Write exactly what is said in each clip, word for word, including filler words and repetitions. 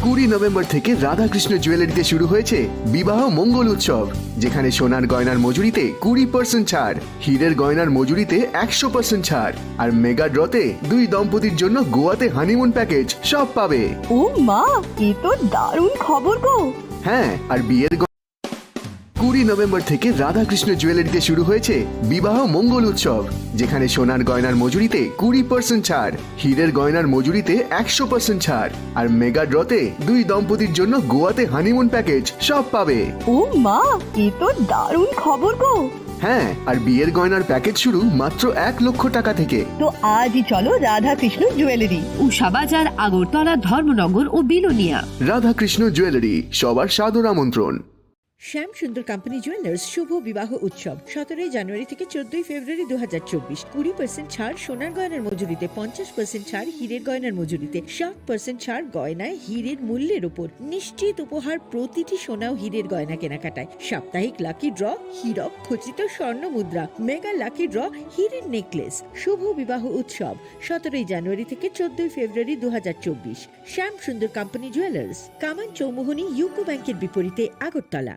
কুড়ি নভেম্বর থেকে রাধাকৃষ্ণ জুয়েলারিতে শুরু হয়েছে বিবাহ মঙ্গল উৎসব, যেখানে সোনার গয়নার মজুরিতে কুড়ি পার্সেন্ট ছাড়, হীরের গয়নার মজুরিতে একশো পার্সেন্ট ছাড়, আর মেগা ড্রতে দুই দম্পতির জন্য গোয়াতে হানিমুন প্যাকেজ, সব পাবে। ও মা, এ তো দারুণ খবর গো। হ্যাঁ, আর বিয়ের গ-, কুড়ি নভেম্বর থেকে রাধাকৃষ্ণ জুয়েলারিতে শুরু হয়েছে বিবাহ মঙ্গল উৎসব, যেখানে সোনার গয়নার মজুরিতে কুড়ি পার্সেন্ট ছাড়, হীরের গয়নার মজুরিতে একশো পার্সেন্ট ছাড়, আর মেগা ড্রতে দুই দম্পতির জন্য গোয়াতে হানিমুন প্যাকেজ, সব পাবে। ও মা, এ তো দারুণ খবর গো। হ্যাঁ, আর বিয়ের গয়নার প্যাকেজ শুরু মাত্র এক লক্ষ টাকা থেকে। তো আজই চলো রাধাকৃষ্ণ জুয়েলারি। উষা বাজার, আগরতলা, ধর্মনগর ও বিলোনিয়া। রাধাকৃষ্ণ জুয়েলারি, সবার সাদর আমন্ত্রণ। শ্যাম সুন্দর কোম্পানি জুয়েলার্স শুভ বিবাহ উৎসব সতেরোই জানুয়ারি থেকে চোদ্দই ফেব্রুয়ারি দু হাজার চব্বিশ। কুড়ি পার্সেন্ট ছাড় সোনার গয়নার মজুরিতে, পঞ্চাশ পার্সেন্ট ছাড় হীরের গয়নার মজুরিতে, সাত পার্সেন্ট ছাড় গয়নায় হীরের মূল্যের উপর। নিশ্চিত উপহার প্রতিটি সোনা ও হীরের গয়না কেনাকাটায়। সাপ্তাহিক লাকি ড্র, হীরক খচিত স্বর্ণ মুদ্রা, মেগা লাকি ড্র, হীরের নেকলেস। শুভ বিবাহ উৎসব সতেরোই জানুয়ারি থেকে চোদ্দই ফেব্রুয়ারি দু হাজার চব্বিশ। শ্যাম সুন্দর কোম্পানি জুয়েলার্স, কামান চৌমুহনী ইউকো ব্যাংকের বিপরীতে, Agartala.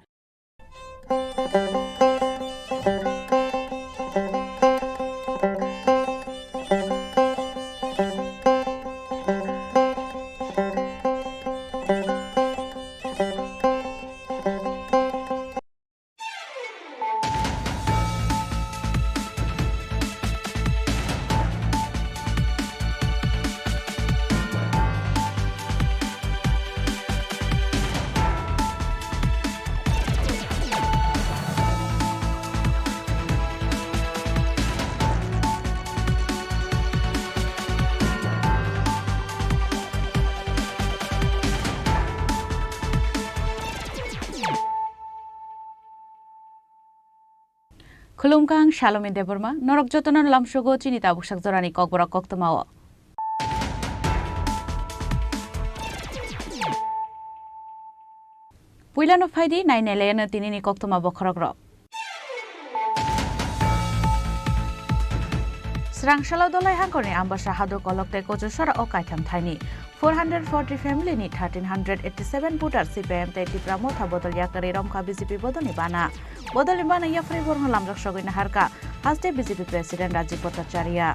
Khulumkha, ang Salome Debbarma, norok jotono lamsogo chini tabuksak jorani kokborok koktwmao. Puilano phaidi, nainailayano tinini koktwma bokhorokrok. Srangsalao Dolai hangkorni Ambasa Haduk Kolok tei Kochusora o kaitham thaini four hundred forty family ni thirteen hundred eighty seven voter C P I M tei Tipra Motha bodol yakarwi romkha B J P bodolni bana. Bodolni bana yaphrai borokno lamjak sogwi naharkha haste B J P President Rajib Bhattacharya.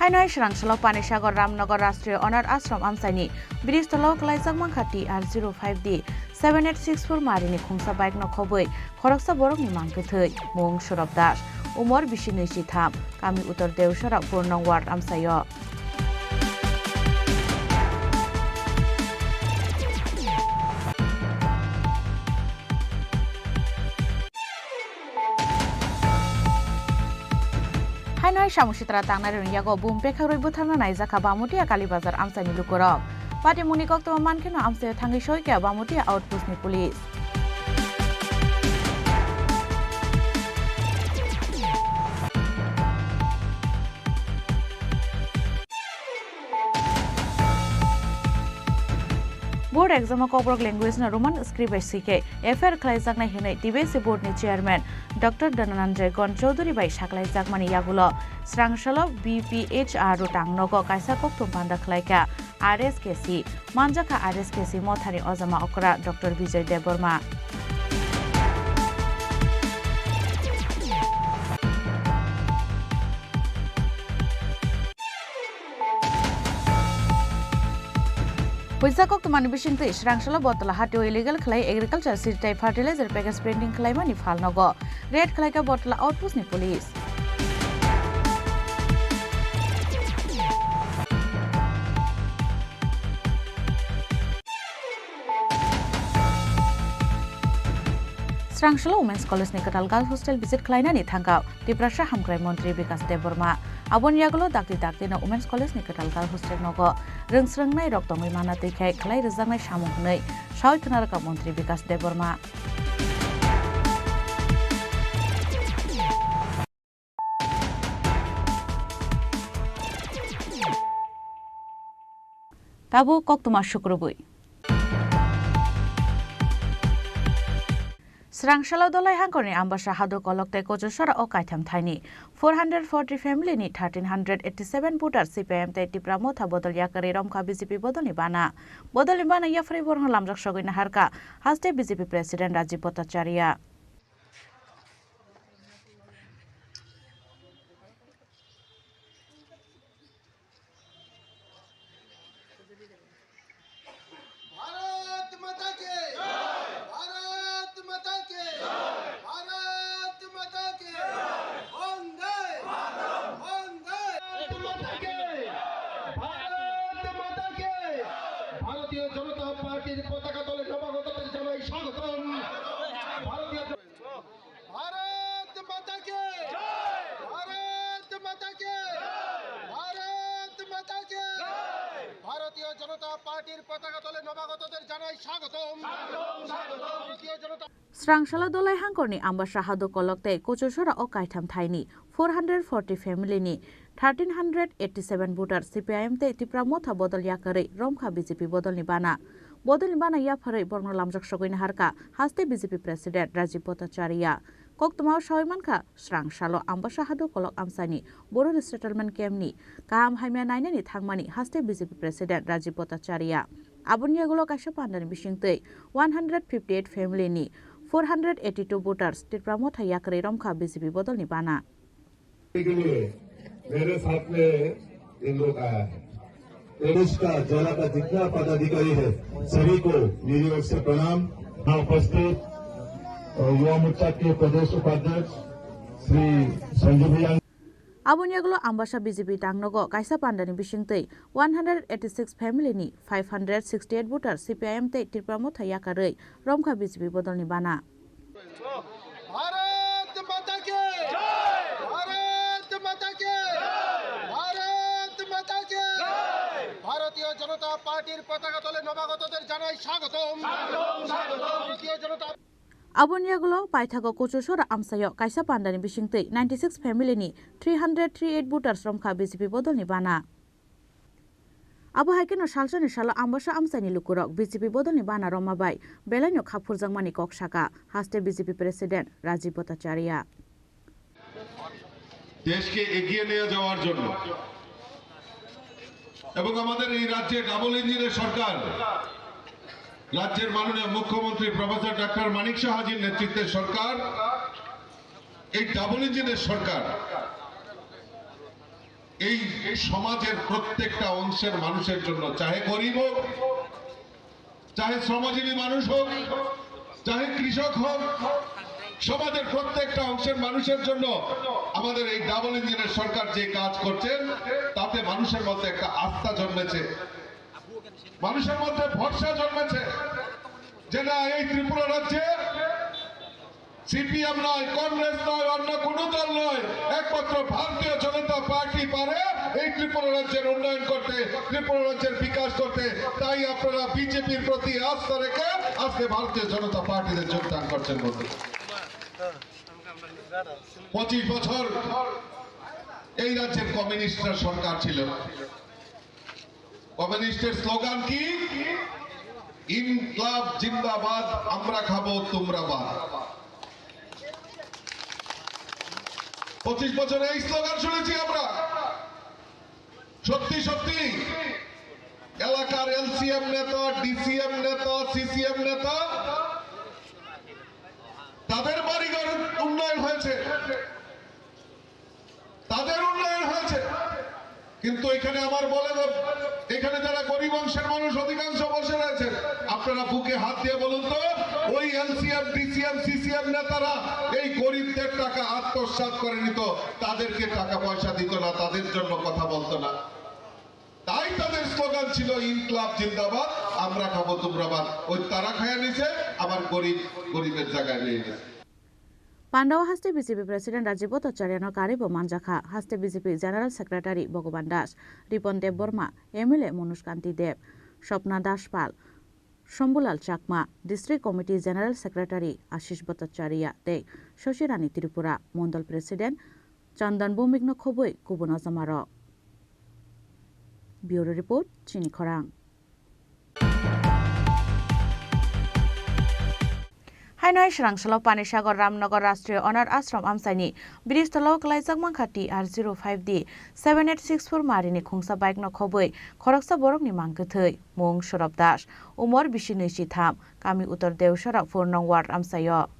Haino hai Srangsalao Panisagar Ramnagar Rashtriya Anath Ashram amchaini bridge tolao kwlaijak mankha T R zero five D seven eight six four marini khungsa bike no khobwi khoroksa borokni mang kwthwi, mung Surab Das, umor bisi nwi si tham, kami Uttor Dewsara four nong ward amchaio. Haino hai samung sitra tangnai rwng yago bum pekhakrwi bwtharna naijakha Bamutia Kalibazar amchaini lukurok. Patimungni koktwma mankheno amchaio thangwi soikha Bamutia outpost ni police. Board exam o Kokborok language no Roman script bai swi khe F I R khlaijaknai hwnwi T B S C board ni chairman Doctor Dhanananjay Gon Chowdhury bai saklaijakmani yagulo Srangsalo B P H R Rutang nogo kaisa koktwma panda khlaikha R S K C, manjakha R S K C mothani ojama okra Doctor Bijoy Debbarma. Puisa koktwmani bisingtwi Srangsalo Botla hatio illegal khlai agriculture seed tei fertilizer package printing khlaimani phalnogo raid khlaikha Botla outpost ni police. Srangsalo Women's College ni kwtal girls hostel visit khlainani thangkha Tiprasa Hamkrai Montri Bikas Debbarma. Aboni yagulo dakti dakti no Women's College ni kwtal girls hostel nogo rwngsrwngnai rok tongwi mana twi khe khlai rwjaknai samung hwnwi sawi khna rwkha Montri Bikas Debbarma. Tabuk koktwma sukrubwi. Srangsalo Dolai hangkorni Ambasa Hadu Kolok tei Kochusora o kaitham thaini four hundred forty family ni thirteen hundred eighty seven voter C P I M tei Tipra Motha bodol yakarwi romkha B J P bodolni bana. Bodolni bana yapharwi borokno lamjak sogwi naharkha haste B J P President Rajiv Bhattacharya. Bharat माता की जय। भारत माता की जय। भारत माता की जय। वंदे मातरम। वंदे भारत माता की जय। भारत माता की जय। भारतीय जनता पार्टीर पताका तले नवागतদের জানাই স্বাগতম। ভারতীয় ভারত মাতা কি জয়। ভারত মাতা কি জয়। ভারত মাতা কি জয়। ভারতীয় জনতা পার্টির পতাকা তলে নবাগতদের জানাই স্বাগতম। স্বাগতম, স্বাগতম। ভারতীয় জনতা Srangsalo Dolai hangkorni Ambasa Hadu Kolok tei Kochusora o kaitham thaini four hundred forty family ni thirteen hundred eighty seven voter C P I M tei Tipra Motha bodol yakarwi romkha B J P bodolni bana. Bodolni bana yapharwi borokno lamjak sogwi naharkha haste B J P President Rajiv Bhattacharya. Koktwmao sawi mankha, Srangsalo Ambasa Hadu Kolok amchaini Boro Resettlement Camp ni kaham hamya nainani thangmani haste B J P President Rajiv Bhattacharya. Aboni yagulo kaisa pandani bisingtwi one hundred fifty eight family ni four hundred eighty two voters Tipra Motha yakarwi romkha B J P bodolni bana. के लिए मेरे साथ में इन लोग आया है। प्रदेश का जिला का जितना पदाधिकारी है, सभी को मेरी ओर से प्रणाम। यहाँ उपस्थित, अ, युवा मोर्चा के प्रदेश उपाध्यक्ष श्री संजू भैया। Aboni yagulo Ambasa B J P tangnogo kaisa pandani bisingtwi one hundred eighty six family ni five hundred sixty eight voter C P I M tei Tipra Motha yakarwi romkha B J P bodolni bana. Bharat মাতা কি জয়। ভারত মাতা কি জয়। ভারত মাতা কি জয়। ভারতীয় জনতা পার্টির পতাকা তলে নবাগতদের জানাই স্বাগতম। স্বাগতম, স্বাগতম। ভারতীয় জনতা Aboni yagulo paithago Kochusora amchaio kaisa pandani bisingtwi ninety six family ni three hundred three eight voters romkha B J P bodolni bana. Abo hai kheno salsani salo Ambasa amchaini lukurok B J P bodolni bana roma bai belaino kha phurjakmani kok saka haste B J P President Rajiv Bhattacharya. দেশকে এগিয়ে নিয়ে যাওয়ার জন্য এবং আমাদের এই রাজ্যে ডাবল ইঞ্জিনের সরকার, রাজ্যের মাননীয় মুখ্যমন্ত্রী প্রফেসর ডক্টর মানিক সাহাজির নেতৃত্বে সরকার, এই ডাবল ইঞ্জিনের সরকার এই সমাজের প্রত্যেকটা অংশের মানুষের জন্য, চাহে গরিব হোক, চাহে শ্রমজীবী মানুষ হোক, চাহে কৃষক হোক, সমাজের প্রত্যেকটা অংশের মানুষের জন্য আমাদের এই ডাবল ইঞ্জিনের সরকার যে কাজ করছেন, তাতে মানুষের মধ্যে একটা আস্থা জন্মেছে, মানুষের মধ্যে ভরসা জন্মেছে যে না, এই ত্রিপুরা রাজ্যে সিপিএম নয়, কংগ্রেস নয়, অন্য কোনো দল নয়, একমাত্র ভারতীয় জনতা পার্টি পারে এই ত্রিপুরা রাজ্যের উন্নয়ন করতে, ত্রিপুরা রাজ্যের বিকাশ করতে। তাই আপনারা বিজেপির প্রতি আস্থা রেখে আজকে ভারতীয় জনতা পার্টিতে যোগদান করছেন বন্ধু। পঁচিশ বছর এই রাজ্যের কমিউনিস্টরা সরকার ছিল। কমিউনিস্টের স্লোগান কি? ইনকলাব জিন্দাবাদ, আমরা খাবো তোমরা বাদ। পঁচিশ বছরে এই স্লোগান শুনেছি আমরা। সত্যি সত্যি এলাকার এলসিএম নেতা, ডিসিএম নেতা, সিসিএম নেতা, তাদের বাড়িঘর উন্নয়ন হয়েছে, তাদের উন্নয়ন হয়েছে, কিন্তু এখানে আমার বলে দেব, এখানে যারা গরিব অংশের মানুষ অধিকাংশ বসে রয়েছে, আপনারা বুকে হাত দিয়ে বলুন তো, ওই এলসিএম, ডিসিএম, সিসিএম নেতারা এই গরিবদের টাকা আত্মসাৎ করে নিত, তাদেরকে টাকা পয়সা দিত না, তাদের জন্য কথা বলতো না। তাই তাদের স্লোগান ছিল ইনকলাব জিন্দাবাদ, আমরা খাবো তোমরা বাদ। ওই তারা খাইয়া নিছে, আবার গরিব গরিবের জায়গায় নিয়ে গেছে। Pandao haste B J P President Rajiv Bhattacharya no karwi bo manjakha, haste B J P General Secretary Bhagavan Das, Ripon Debbarma, M L A Manoj Kanti Deb, Swapna Das Pal, Shambhulal Chakma, District Committee General Secretary Ashish Bhattacharya tei Shashi Rani Tripura, Mondol President Chandan Bhowmik no khobwi kubun ojamarok. Bureau Report, Chini Khorang. Haino hai swrang salo Panisagar Ramnagar Rashtriya Anath Ashram amchaini bridge tola o kwlaijak mankha T R zero five D seven eight six four marini khungsa bike no khobwi khoroksa borokni mang kwthwi, mung Surab Das, umor bisi nwi chi tham, kami Uttar Dewsara four nong ward amchaio.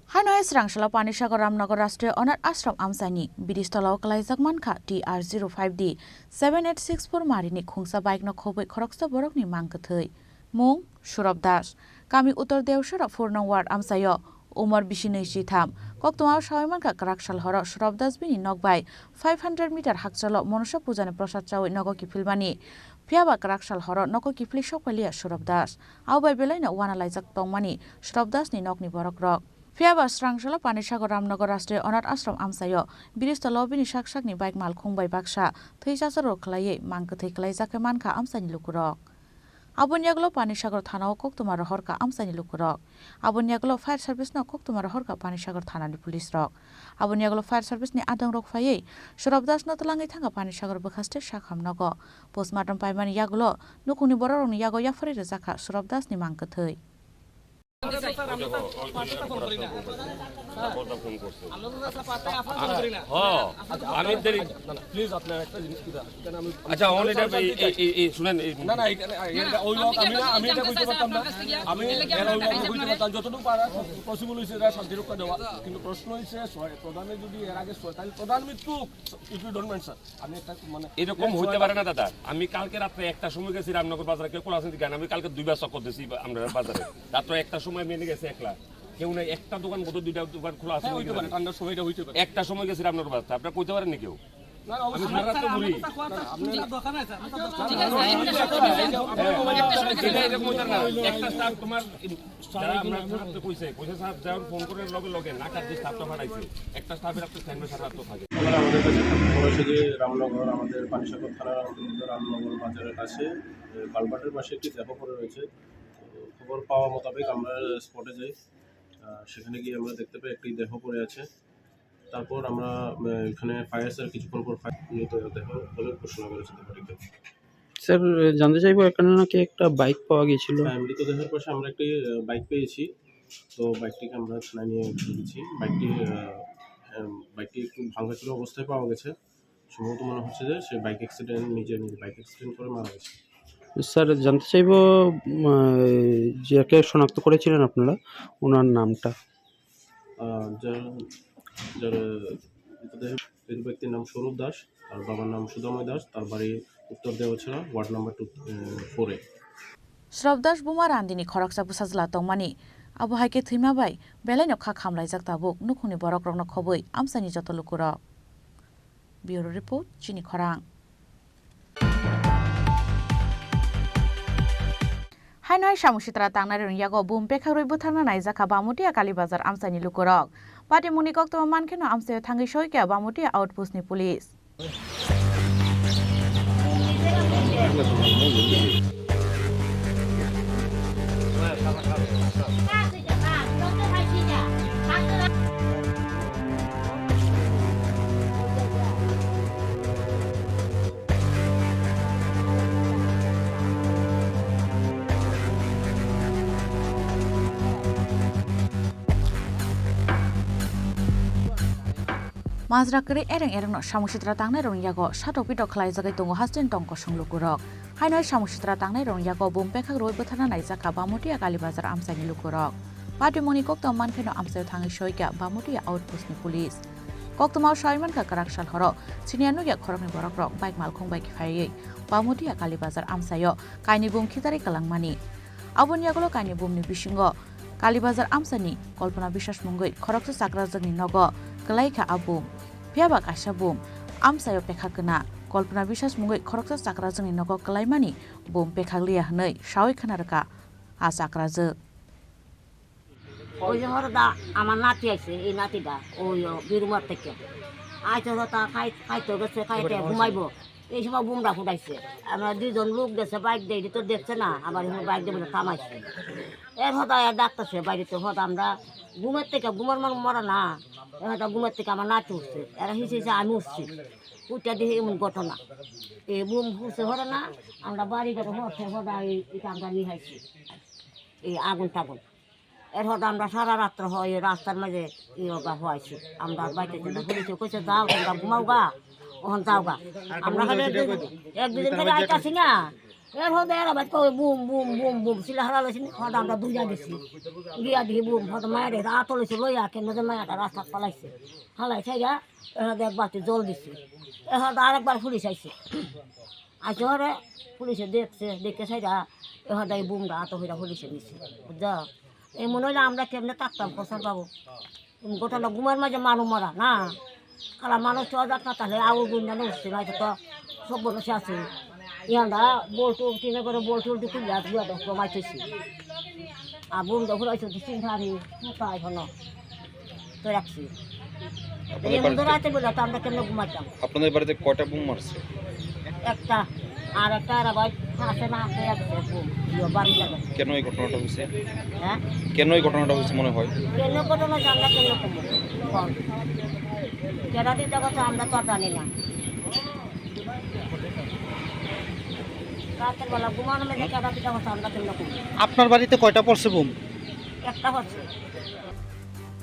Haino hai swrang salo Panisagar Ramnagar Rashtriya Anath Ashram amchaini bridge tola o kwlaijak mankha T R zero five D seven eight six four marini khungsa bike no khobwi khoroksa borokni mang kwthwi, mung Surab Das, kami Uttar Dewsara four nong ward amchaio, umor bisi nwi chi tham. Koktwma o sawi mankha kwrak sal horo Surab Das bini nok bai five hundred meter hakchalo Monosa pujani prosad chawi nogo kiphilmani. Phiyaba kwrak sal horo nogo kiphilwi sok phailiya Surab Das. Abo bai belaino uana laijak tongmani Surab Das ni nokni borok rok. Phiyaba swrang salo Panisagar Ramnagar Rashtriya Anath Ashram amchaio bridge tola o bini sak sakni bike malkhung bai baksa thwi chacharo khwlaiwi mang kwthwi kwlaijak khe mankha amchaini lukurok. Aboni yagulo Panisagar thana o koktwma rohorkha amchaini lukurok. Aboni yagulo fire service no koktwma rohorkha Panisagar thanani police rok. Aboni yagulo fire service ni adong rok phaiwi Surab Das no twlangwi thangkha Panisagar bwkhaste sakham nogo. Postmortem paimani yagulo nukhungni borok rokni yago yapharwi rwjakha Surab Das ni mang kwthwi. হ, আমি দেরি। প্লিজ, আপনার একটা জিনিস কি, এখানে আমি আচ্ছা, অন এটা এই, এই, এই, এই, শুনেন, এই না, না, এখানে, এখানে অভিভাবক আমি না, আমি এটা বুঝতে পারতাম না। আমি এর অভিভাবক বুঝতে পারতাম, যতটুকু পারা পসিবল হয়েছে এরা শান্তি রক্ষা দেওয়া। কিন্তু প্রশ্ন হয়েছে, ছয়, প্রধানে যদি এর আগে ছয়, তাহলে প্রধান মৃত্যু, if you don't mind, sir। আমি একটা, মানে, এরকম হইতে পারে না, দাদা। আমি কালকে রাত্রে একটার সময় গেছি রামনগর বাজারে, কেউ খোলা আছে কি? আমি কালকে দুইবার চক্কর দিছি আমরা বাজারে। রাত্রে একটার সময় আমি এনে গেছি একলা। কেউ নাই, একটা দোকান, বোধহয় দুইটা দোকান খোলা আছে, হ্যাঁ, হইতে পারে, ঠান্ডার সময় এটা হইতে পারে। একটা সময় গেছি রামনগর বাজার, আপনারা কইতে পারেন নি কেউ? না, না, আমি অবশ্যই। সারা রাত তো ঘুরি। না, না, আপনি ঠিক আছে, এরকম হইতে পারে না। একটা স্টাফ তোমার যারা আমরা থানাতে কইছে, কইছে স্যার, যখন ফোন করে লগে লগে না কাটতে স্টাফটা পাঠাইছে। একটা স্টাফের আপনি স্ট্যান্ডবাই সারা রাত তো থাকে। এবার আমাদের কাছে খবর পড়েছে যে রামনগর, আমাদের পানিসাগর থানার অন্তর্গত রামনগর বাজারের কাছে, এ, কালভার্টের পাশে একটি দেহ পড়ে রয়েছে। তো খবর পাওয়া মোতাবেক আমরা স্পটে যাই। আহ, সেখানে গিয়ে আমরা দেখতে পাই একটি দেহ পড়ে আছে। তারপর আমরা, আহ, এখানে ফায়ার স্যার কিছুক্ষণ পর ফায়ার, মৃতদেহ বলে ঘোষণা করেছে দেহটিকে। স্যার, জানতে চাইবো, এখানে নাকি একটা বাইক পাওয়া গিয়েছিল। হ্যাঁ, মৃতদেহের পাশে আমরা একটি, আহ, বাইক পেয়েছি। তো বাইকটিকে আমরা থানায় নিয়ে গেছি। বাইকটি, আহ, আহ, বাইকটি একটু ভাঙাচুরা অবস্থায় পাওয়া গেছে। সম্ভবত মনে হচ্ছে যে সে বাইক অ্যাক্সিডেন্ট, নিজে নিজে বাইক অ্যাক্সিডেন্ট করে মারা গেছে। স্যার, জানতে চাইবো, উম, আহ, যাকে শনাক্ত করেছিলেন আপনারা, ওনার নামটা? আহ, যার, যার, মৃত ব্যক্তির নাম স্বরূপ দাস, তার বাবার নাম সুধাময় দাস, তার বাড়ি উত্তর দেওয়াছড়া, ওয়ার্ড নাম্বার টু, আহ, ফোরে। Surab Das buma randini khoroksa bwsajla tongmani, abo hai khe thwima bai belaino kha khamlaijak tabuk nukhungni borokrokno khobwi amchaini joto lukurok. Bureau Report, Chini Khorang. Haino hai samung sitra tangnai rwng yago bum pekhakrwi butharna naijakha Bamutia Kalibazar amchaini lukurok. Patimungni koktwma mankheno amchaio thangwi soikha Bamutia outpost ni police. Majra kwrwi ereng erengno samung sitra tangnai rokni yago satok pitok khlaijagwi tongo hasteni tong kosong lukurok. Haino hai samung sitra tangnai rokni yago bum pekhak rwi bwtharna naijakha Bamutia Kalibazar amchaini lukurok. Patimungni koktwma mankheno amchaio thangwi soikha Bamutia outpost ni police. Koktwmao sawi mankha kwrak sal horo siniya nukya khoroknwi borokrok bike malkhung bai phaiwi Bamutia Kalibazar amchaio kainwi bum khitarwi kwlangmani. Aboni yagulo kainwi bumni bisingo Kalibazar amchani Kalpana Biswas mungwi khoroksa chakrajwkni nogo kwlaikha a bum. Phiyaba kaisa bum amchaio pekha kwna Kalpana Biswas mungwi khoroksa chakrajwkni nogo kwlaimani bum pekhak liya hwnwi sawi khna rwkha a chakrajwk. ওই যে হরে দা, আমার নাতি আইছে, এই নাতিটা, ওই, ও, বিরুমার থেকে। আইছে হতা খাই-, খাইতে গেছে, খাইতে ঘুমাইবো। এই সময় বুমরা ফুটাইছে। আমরা দুইজন লোক গেছে, বাইক দেয়, তো দেখছে না, আবার এখানে বাইক দিয়ে বলে থামাইছে। এর হতা এর ডাকতেছে বাইরে, তো হতা আমরা ঘুমের থেকে, ঘুমের মন মরা না, এর হতা ঘুমের থেকে আমার নাতি উঠছে, এরা হিসে হিসে আমি উঠছি। উঠে দেখি এমন ঘটনা, এই বুম ফুটছে হরে না, আমরা বাড়ি ঘরে হচ্ছে হতা এই, এটা আমরা নিয়ে আইছি, এই আগুন টাগুন। এর হতে আমরা সারা রাত্র হয় রাস্তার মাঝে ইয়ে বা হওয়াইছি। আমরা বাইতে ছিল, পুলিশে কইছে, "যাও, তোমরা ঘুমাও গা, ওখান যাও গা।" আমরা খালি এক দুদিন, এক দুদিন খালি আইতাছি না। এর হতে এরা বাইতে কই বুম, বুম, বুম, বুম, সিলা হারা লইছি, হতে আমরা দুইটা গেছি। গিয়া দেখি বুম, হতে মায়ের এটা আতো লইছে, লইয়া কেন যে মায়ের একটা রাস্তা ফালাইছে। ফালাইছে গা, এর হতে এক বালতি জল দিছে। এর হতে আরেকবার পুলিশ আইছে। আইসে হরে পুলিশে দেখছে, দেখে সাইডা এ হদাই বুমরা আতো হইরা পুলিশে নিছে, বুঝছো? এই মনে হইলে আমরা কেমনে থাকতাম, কোথায় পাবো? ঘটনা ঘুমের মাঝে মানুষ মরা না, কালা মানুষ তো অজাত না, তাহলে আউ দুনিয়া নষ্ট হয়েছে তো, সব বড় আছে। ইয়ান্দা বল টুল, তিনে করে বল টুল দিয়ে খুলে আর দুয়া দশ কমাইতেছি। আর বুম দখল হয়েছে, দু তিন ধারে, কোথায় হলো? তো রাখছি। আপনাদের এই মধ্যে বাড়িতে, রাতে বলে তো আমরা কেমনে ঘুমাইতাম? আপনাদের বাড়িতে কয়টা বোম মারছে? একটা। আর একটা আর ভাই আছে না, আছে, আছে, বোম। ইয়ে, বাড়ি লাগে। কেন এই ঘটনাটা হয়েছে? হ্যাঁ? কেন এই ঘটনাটা হয়েছে মনে হয়? কেন ঘটনা জানলে কেন কম? কম। কেডা দিতে কথা আমরা তো আর জানি না। রাতের বেলা ঘুমানো মেঝে কেডা দিতে কথা আমরা কেন কম? আপনার বাড়িতে কয়টা পড়ছে বোম? একটা পড়ছে।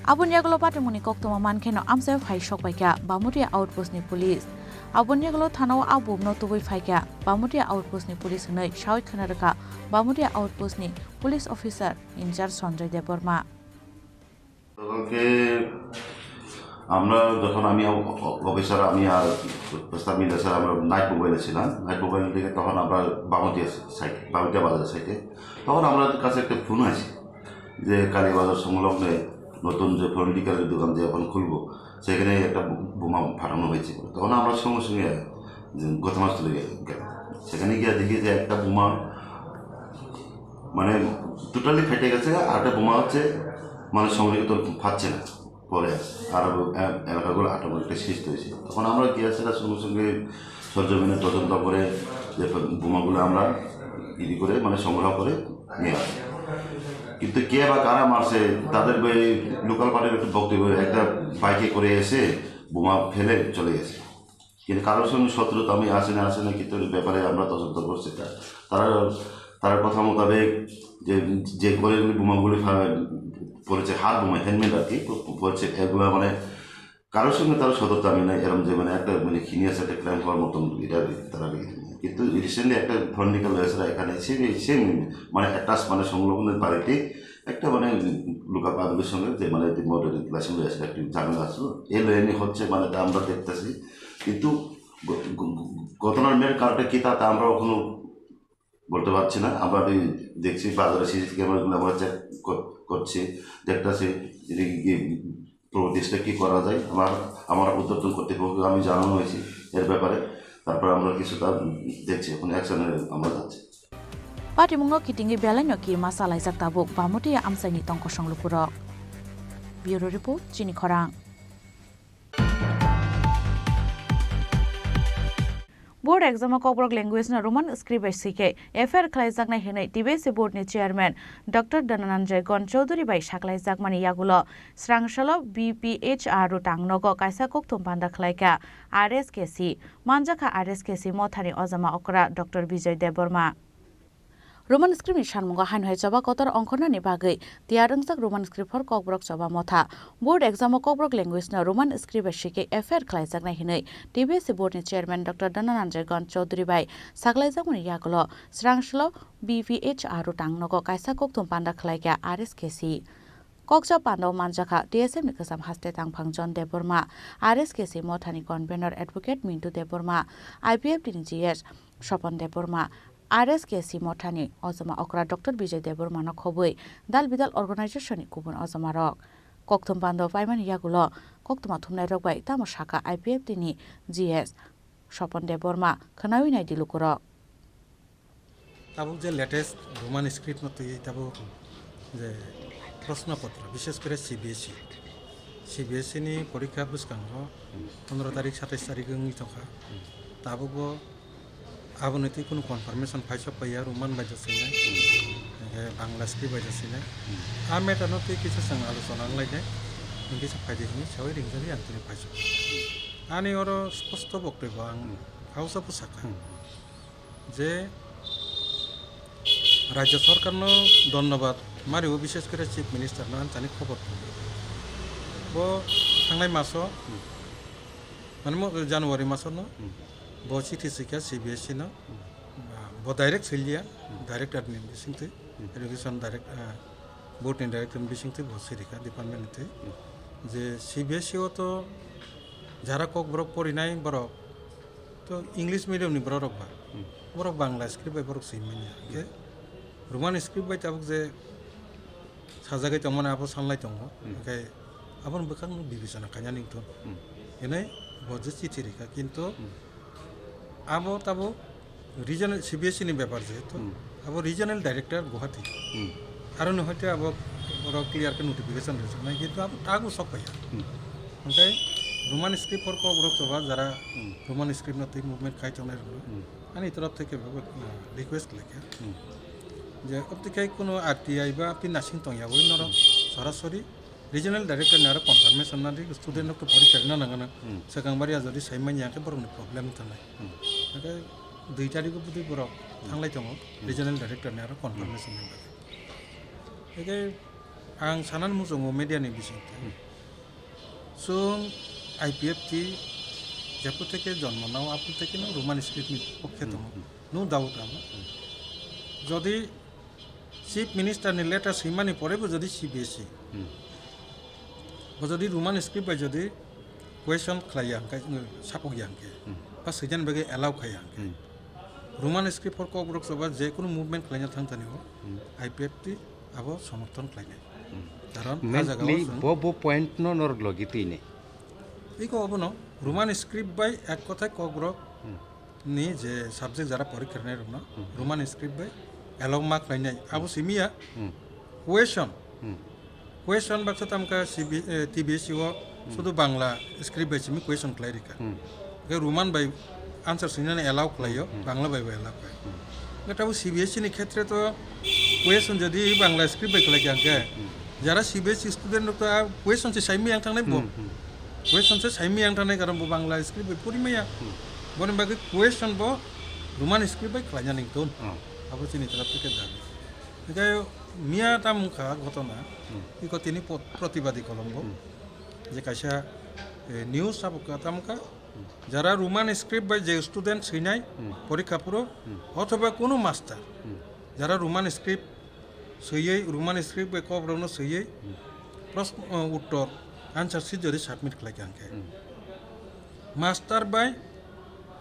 Aboni yagulo patimungni koktwma mankheno amchaio phai sokpaikha Bamuria outpostni police. Aboni yagulo thanao a bumno tubui phaikha Bamuria outpostni police hwnwi sawi khna rwkha Bamuria outpostni police officer in charge Sanjoy Debbarma. গতকালকে আমরা যখন, আমি অ-, অ-, অফিসার, আমি আর প্রস্তাব মিলে স্যার, আমরা নাইট মোবাইলে ছিলাম। নাইট মোবাইল থেকে তখন আমরা বামুটিয়া সাইড, বামুটিয়া বাজার সাইডে, তখন আমাদের কাছে একটা ফোন আসে যে কালীবাজার সংলগ্নে নতুন যে ফোন ডিকালের দোকান যে এখন খুলবো, সেখানে একটা বো-, বোমা ফাটানো হয়েছে। তখন আমরা সঙ্গে সঙ্গে যে ঘটনাস্থলে গে-, গেলাম। সেখানে গিয়ে দেখি যে একটা বোমা মানে টোটালি ফেটে গেছে, আর একটা বোমা হচ্ছে মানে সংরক্ষিত ফাটছে না, পড়ে আছে। আর এ-, এলাকাগুলো অটোমেটিক সিজ হয়েছে। তখন আমরা গিয়ে সেটা সঙ্গে সঙ্গে সরজমিনে তদন্ত করে যে বোমাগুলো আমরা ইডি করে মানে সংগ্রহ করে নিয়ে আসি। কিন্তু কে বা কারা মারছে, তাদের ওই লোকাল পার্টির একটা বক্তব্য, একটা বাইকে করে এসে বোমা ফেলে চলে গেছে। কিন্তু কারোর সঙ্গে শত্রুতা আমি আসে না, আসে না, কিন্তু এই ব্যাপারে আমরা তদন্ত করছি। তা-, তারা, তারা কথা মোতাবেক যে, যে করে বোমাগুলি ফা-, পড়েছে, হাত বোমা, হ্যান্ডমেড আর কি, প-, প-, পড়েছে, এগুলা মানে কারোর সঙ্গে তার শত্রুতা আমি নাই, এরম যে মানে একটা মানে হিনিয়াস একটা ক্রাইম হওয়ার মতন এটা তারা কিন্তু রিসেন্টলি একটা ফন্ডিকা লয়েছে এখানে, সেম, সেম মানে অ্যাটাচ মানে সংলগ্ন বাড়িতে একটা মানে লোকাল পাবলিকের সঙ্গে যে মানে মর্ডার রিলেশন রয়েছে, একটা ঝামেলা আসলো। এই লাইনে হচ্ছে মানে তা আমরা দেখতেছি, কিন্তু ঘ-, ঘ-, ঘ-, ঘটনার মেন কারণটা কি তা, তা আমরা এখনো বলতে পারছি না। আমরা ওই দেখছি বাজারে সিসি ক্যামেরাগুলো আমরা চেক কর-, করছি, দেখতেছি যে কি পরবর্তী স্টেপ কি করা যায়। আমার, আমার ঊর্ধ্বতন কর্তৃপক্ষকে আমি জানানো হয়েছি এর ব্যাপারে। তারপর আমরা কিছুটা দেখছি, এখন অ্যাকশনে আমরা যাচ্ছি। Patimungno kitingwi belaino kirima salaijak tabuk Bamutia amchaini tongkosong lukurok. Bureau Report, Chini Khorang. Board exam o Kokborok language no Roman script bai swi khe F I R khlaijaknai hwnwi T B S C board ni chairman Doctor Dhanananjay Gon Chowdhury bai saklaijakmani yagulo swrang salo B P H R Rutang nogo kaisa kokthum panda khlaikha R S K C, manjakha R S K C mothani ojama okra Doctor Bijoy Debbarma. Roman script ni sanmungo haino hai choba kotor ongkhornani bagwi tiyar wngjak Roman script for Kokborok choba motha. Board exam o Kokborok language no Roman script bai swi khe F I R khlaijaknai hwnwi T B S C board ni chairman Doctor Dhanananjay Gon Chowdhury bai saklaijakmani yagulo swrang salo B P H R Rutang nogo kaisa kokthum panda khlaikha R S K C. Kokcha pandao manjakha T S F ni kwcham haste tangphang John Debbarma, R S K C mothani convener Advocate Mintu Debbarma, I P F T ni G S Sopon Debbarma, R S K C mothani ojama okra Doctor Bijoy Debbarma no khobwi dal bidal organization ni kubun ojama rok. Kokthum pandao paimani yagulo koktwma thumnai rok bai tamo sakha I P F T ni G S Sopon Debbarma, khwnawi nai di lukurok. Tabuk je latest Roman script no twiwi tabuk je proshno potra, bishes kore C B S E, C B S E ni porikha bwskango pondro tarik, satais tarik wngwi tongkha. Tabuk bo aboni twi kunu confirmation phaisok paiya, Roman bai jaswinai, hwnkhe Bangla script bai jaswinai. A matter no twi kisa chwng alochona wnglainai, hwnkhe se phaidi hwnwi sawi ringjagwi ang tini phaisok. Ani oro sposto boktoi bo ang hausa bwsakha. Je Rajya Sorkarno dhonnobad Mari o bishes kore Chief Minister no ang tani khobor tong. Bo thangnai maso, mane mo January maso no, bo chithi sikha C B S E no, bo direct silya, director ni bisingtwi, education direct, ah, board ni director ni bisingtwi bo sirikha department ni twi. Je C B S E o to jara Kokborok porinai borok, to English medium ni borok rok ba, borok Bangla script bai borok swi manya. Hwnkhe Roman script bai tabuk je sajagwi tongmani abo sanlai tongo. Hwnkhe aboni bwkhakno bibechona khaina ningthun. Hinwi bo je chithi rikha, kintu abo tabuk regional C B S E ni bepar jehetu, abo regional director Guwahati. Aroni hoite abo borok clear khe notification rwjaknai, kintu abo tago sok phaiya. Hwnkhe Roman script for Kokborok choba jara Roman script no twi movement khai tongnai rokno ani torof theke bo, uh, request khlaikha je obtikhai kuno R T I ba twi nasing tongya wi norok sorasori regional director ni aro confirmation nadi student rok to porikha rwna nangana. Swkang baria jodi sai manya khe borok ni problem wngthanai. Hwnkhe dui tarikh o bwtwi borok thanglai tongo regional director ni aro confirmation ni bagwi. Hwnkhe ang sanani muchungo media ni bisingtwi. Chwng I P F T jephru theke jonmo nao aphru theke no Roman script ni pokhe tongo. No doubt abo. Jodi Chief Minister ni letter swimani pore bo jodi C B S E, bo jodi Roman script bai jodi question khlaiya hwnkhe, sapukya hwnkhe, ba swijani bagwi allow khaiya hwnkhe, Roman script for Kokborok choba je kunu movement khlaina thang thani o I P F T abo somorthon khlainai. Karon a jaga o Mainly chwng bo, bo point no norok logi twi ne. Iko obono Roman script bai ek kothai Kokborok ni je subject jara porikha rwnai rokno Roman script bai allow ma khlainai. Abo simiya question. Question baksa tamkha C B, eh, T B S E o sudu Bangla script bai simi question khlai rikha. Hwnkhe Roman bai answer swinani allow khlaio, Bangla bai bo allow khlai. Hwnkhe tabuk C B S E ni khetre to question jodi Bangla script bai khlai kha hwnkhe, jara C B S E student rok to a question se saimwi yang thangnai bo. Question se saimwi yang thangnai karon bo Bangla script bai pori maya. Boni bagwi question bo Roman script bai khlaina ningtun. Abo chini taraf theke dabi. Hwnkhe miya tamo wngkha ghotona, iko tini po-, protibadi kolombo. Je kaisa, eh, news abo ka tamo ka, jara Roman script bai je student swinai porikha phuru, othoba kunu master, jara Roman script swiwi, Roman script bai Kokborokno swiwi, proshno, eh, uttor, answer sheet jodi submit khlai kha hwnkhe, master bai,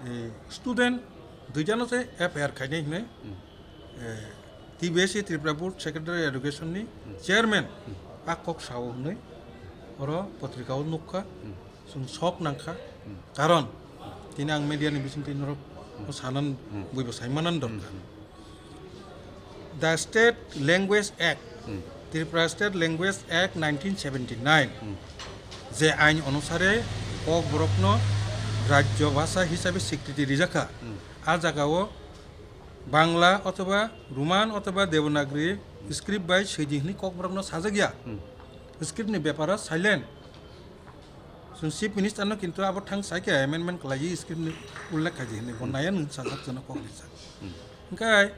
eh, student duijano se F I R khainai hinwi, eh, T B S E, Tripura Board Secretary Education ni chairman a kok sao hinwi oro potrika o nukha. Chwng sok nangkha. Karon tini ang media ni bisingtwi norok sanan buibo saimanan dorkar. The State Language Act, Tripura State Language Act nineteen seventy nine, je ain onusare Kokborokno rajyo bhasha hisabe swikriti rijakha. A jagao Bangla othoba Roman othoba Devanagari script bai swidi hinwi Kokborokno sajak ya. Script ni beparo silent. Chwng Chief Minister no kintu abo thang sai khe amendment khlaiwi script ni ullekh khaidi hinwi bo naya nwng sajak jano kok rijak. Hwnkhe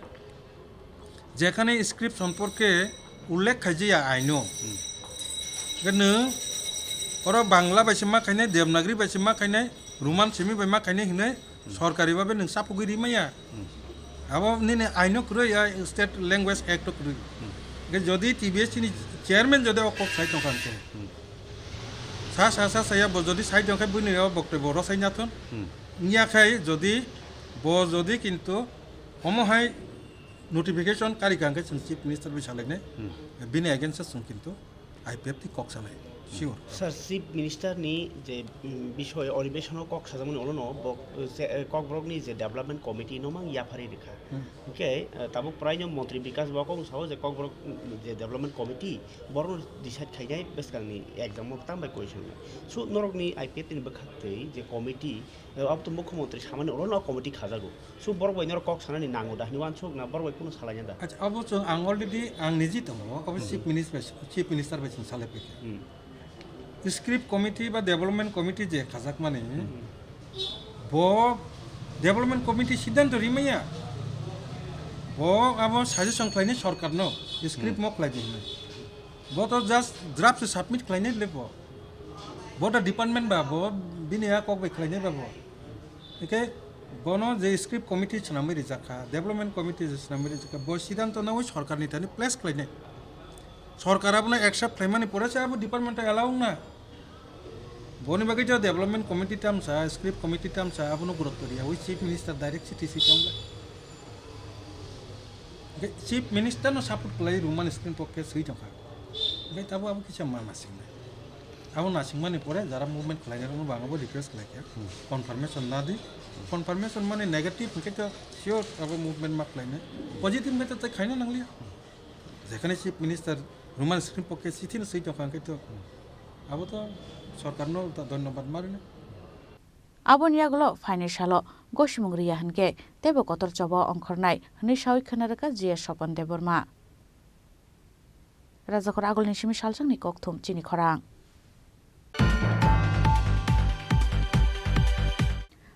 jekhane script somporke ullekh khaijaya aino, hwnkhe nwng oro Bangla bai se ma khainai, Devanagari bai se ma khainai, Roman simi bai ma khainai hinwi sorkari babe nwng chapugwi rimaya. Abo nini aino kwrwi, a State Language Act o kwrwi. Hwnkhe jodi T B S E ni chairman jodi o kok sai tongkha hwnkhe, sa sa sa saya bo jodi sai tongkhe buini o boktoi bo rosai nathon. Wngya khai jodi bo jodi kintu omo hai notification kari kha hwnkhe chwng Chief Minister bai salainai. Bini against o chwng kintu I P F T kok sanai, sure. Sir, Chief Minister ni je, mm, bisoi odhibeshon o kok sajakmani olono bo, je, eh, Kokborok ni je development committee no mang yaphari rikha. Hwnkhe, eh, tabuk praino montri Bikash bo kok sao je Kokborok, mm, je development committee borok no decide khainai bwskang ni exam o tamo bai question nai. So norok ni I P F T ni bwkhak twi je committee, eh, abo to mukhyamantri samani olono committee khajago. So borok bai norok kok sanani nango da hinwi uansuk na borok bai kunu salaina da? Acha, abo chwng ang already ang niji tongo, abo Chief Minister bai, Chief Minister bai chwng salai paikha. Script committee ba development committee je khajakmani, bo development committee siddhanto rimaya. Bo abo suggestion khlainai sorkarno, script Hmm. mo khlai di hinwi. Bo to just draft se submit khlainai le bo. Bo da department ba, bo bini a kok bai khlainai ba bo. Hingke bono je script committee swnamwi rijak kha, development committee je swnamwi rijak kha, bo siddhanto nawi sorkarni thani place khlainai. Sorkar abono accept khlaimani pore se abo department allow wngna. Boni bagwi je development committee tamsa, script committee tamsa, abono gurutto riya, ui chief minister direct C T C tongo. Hingke chief minister no support khlai Roman script pokke swi tongkha. Hingke tabo abo kisa ma nasingnai. Abo nasingmani pore jara movement khlainai rokno bo ang bo request khlai kha. Hmm. Confirmation na di. Confirmation mani negative hingke to sure abo movement ma khlainai. Positive hingke to tei khaina nangliya. Jekhane chief minister Roman script pokke chithi no swi tongkha hingke to abo to sorkarno ta dhonyobad ma rwnai. Aboni yagulo phainai salo gosimung riya hinkhe teibo kotor choba ongkhornai hwnwi sawi khna rwkha G S Swapan Debbarma. Rajakhor agulni simi salsangni kokthum chini khorang.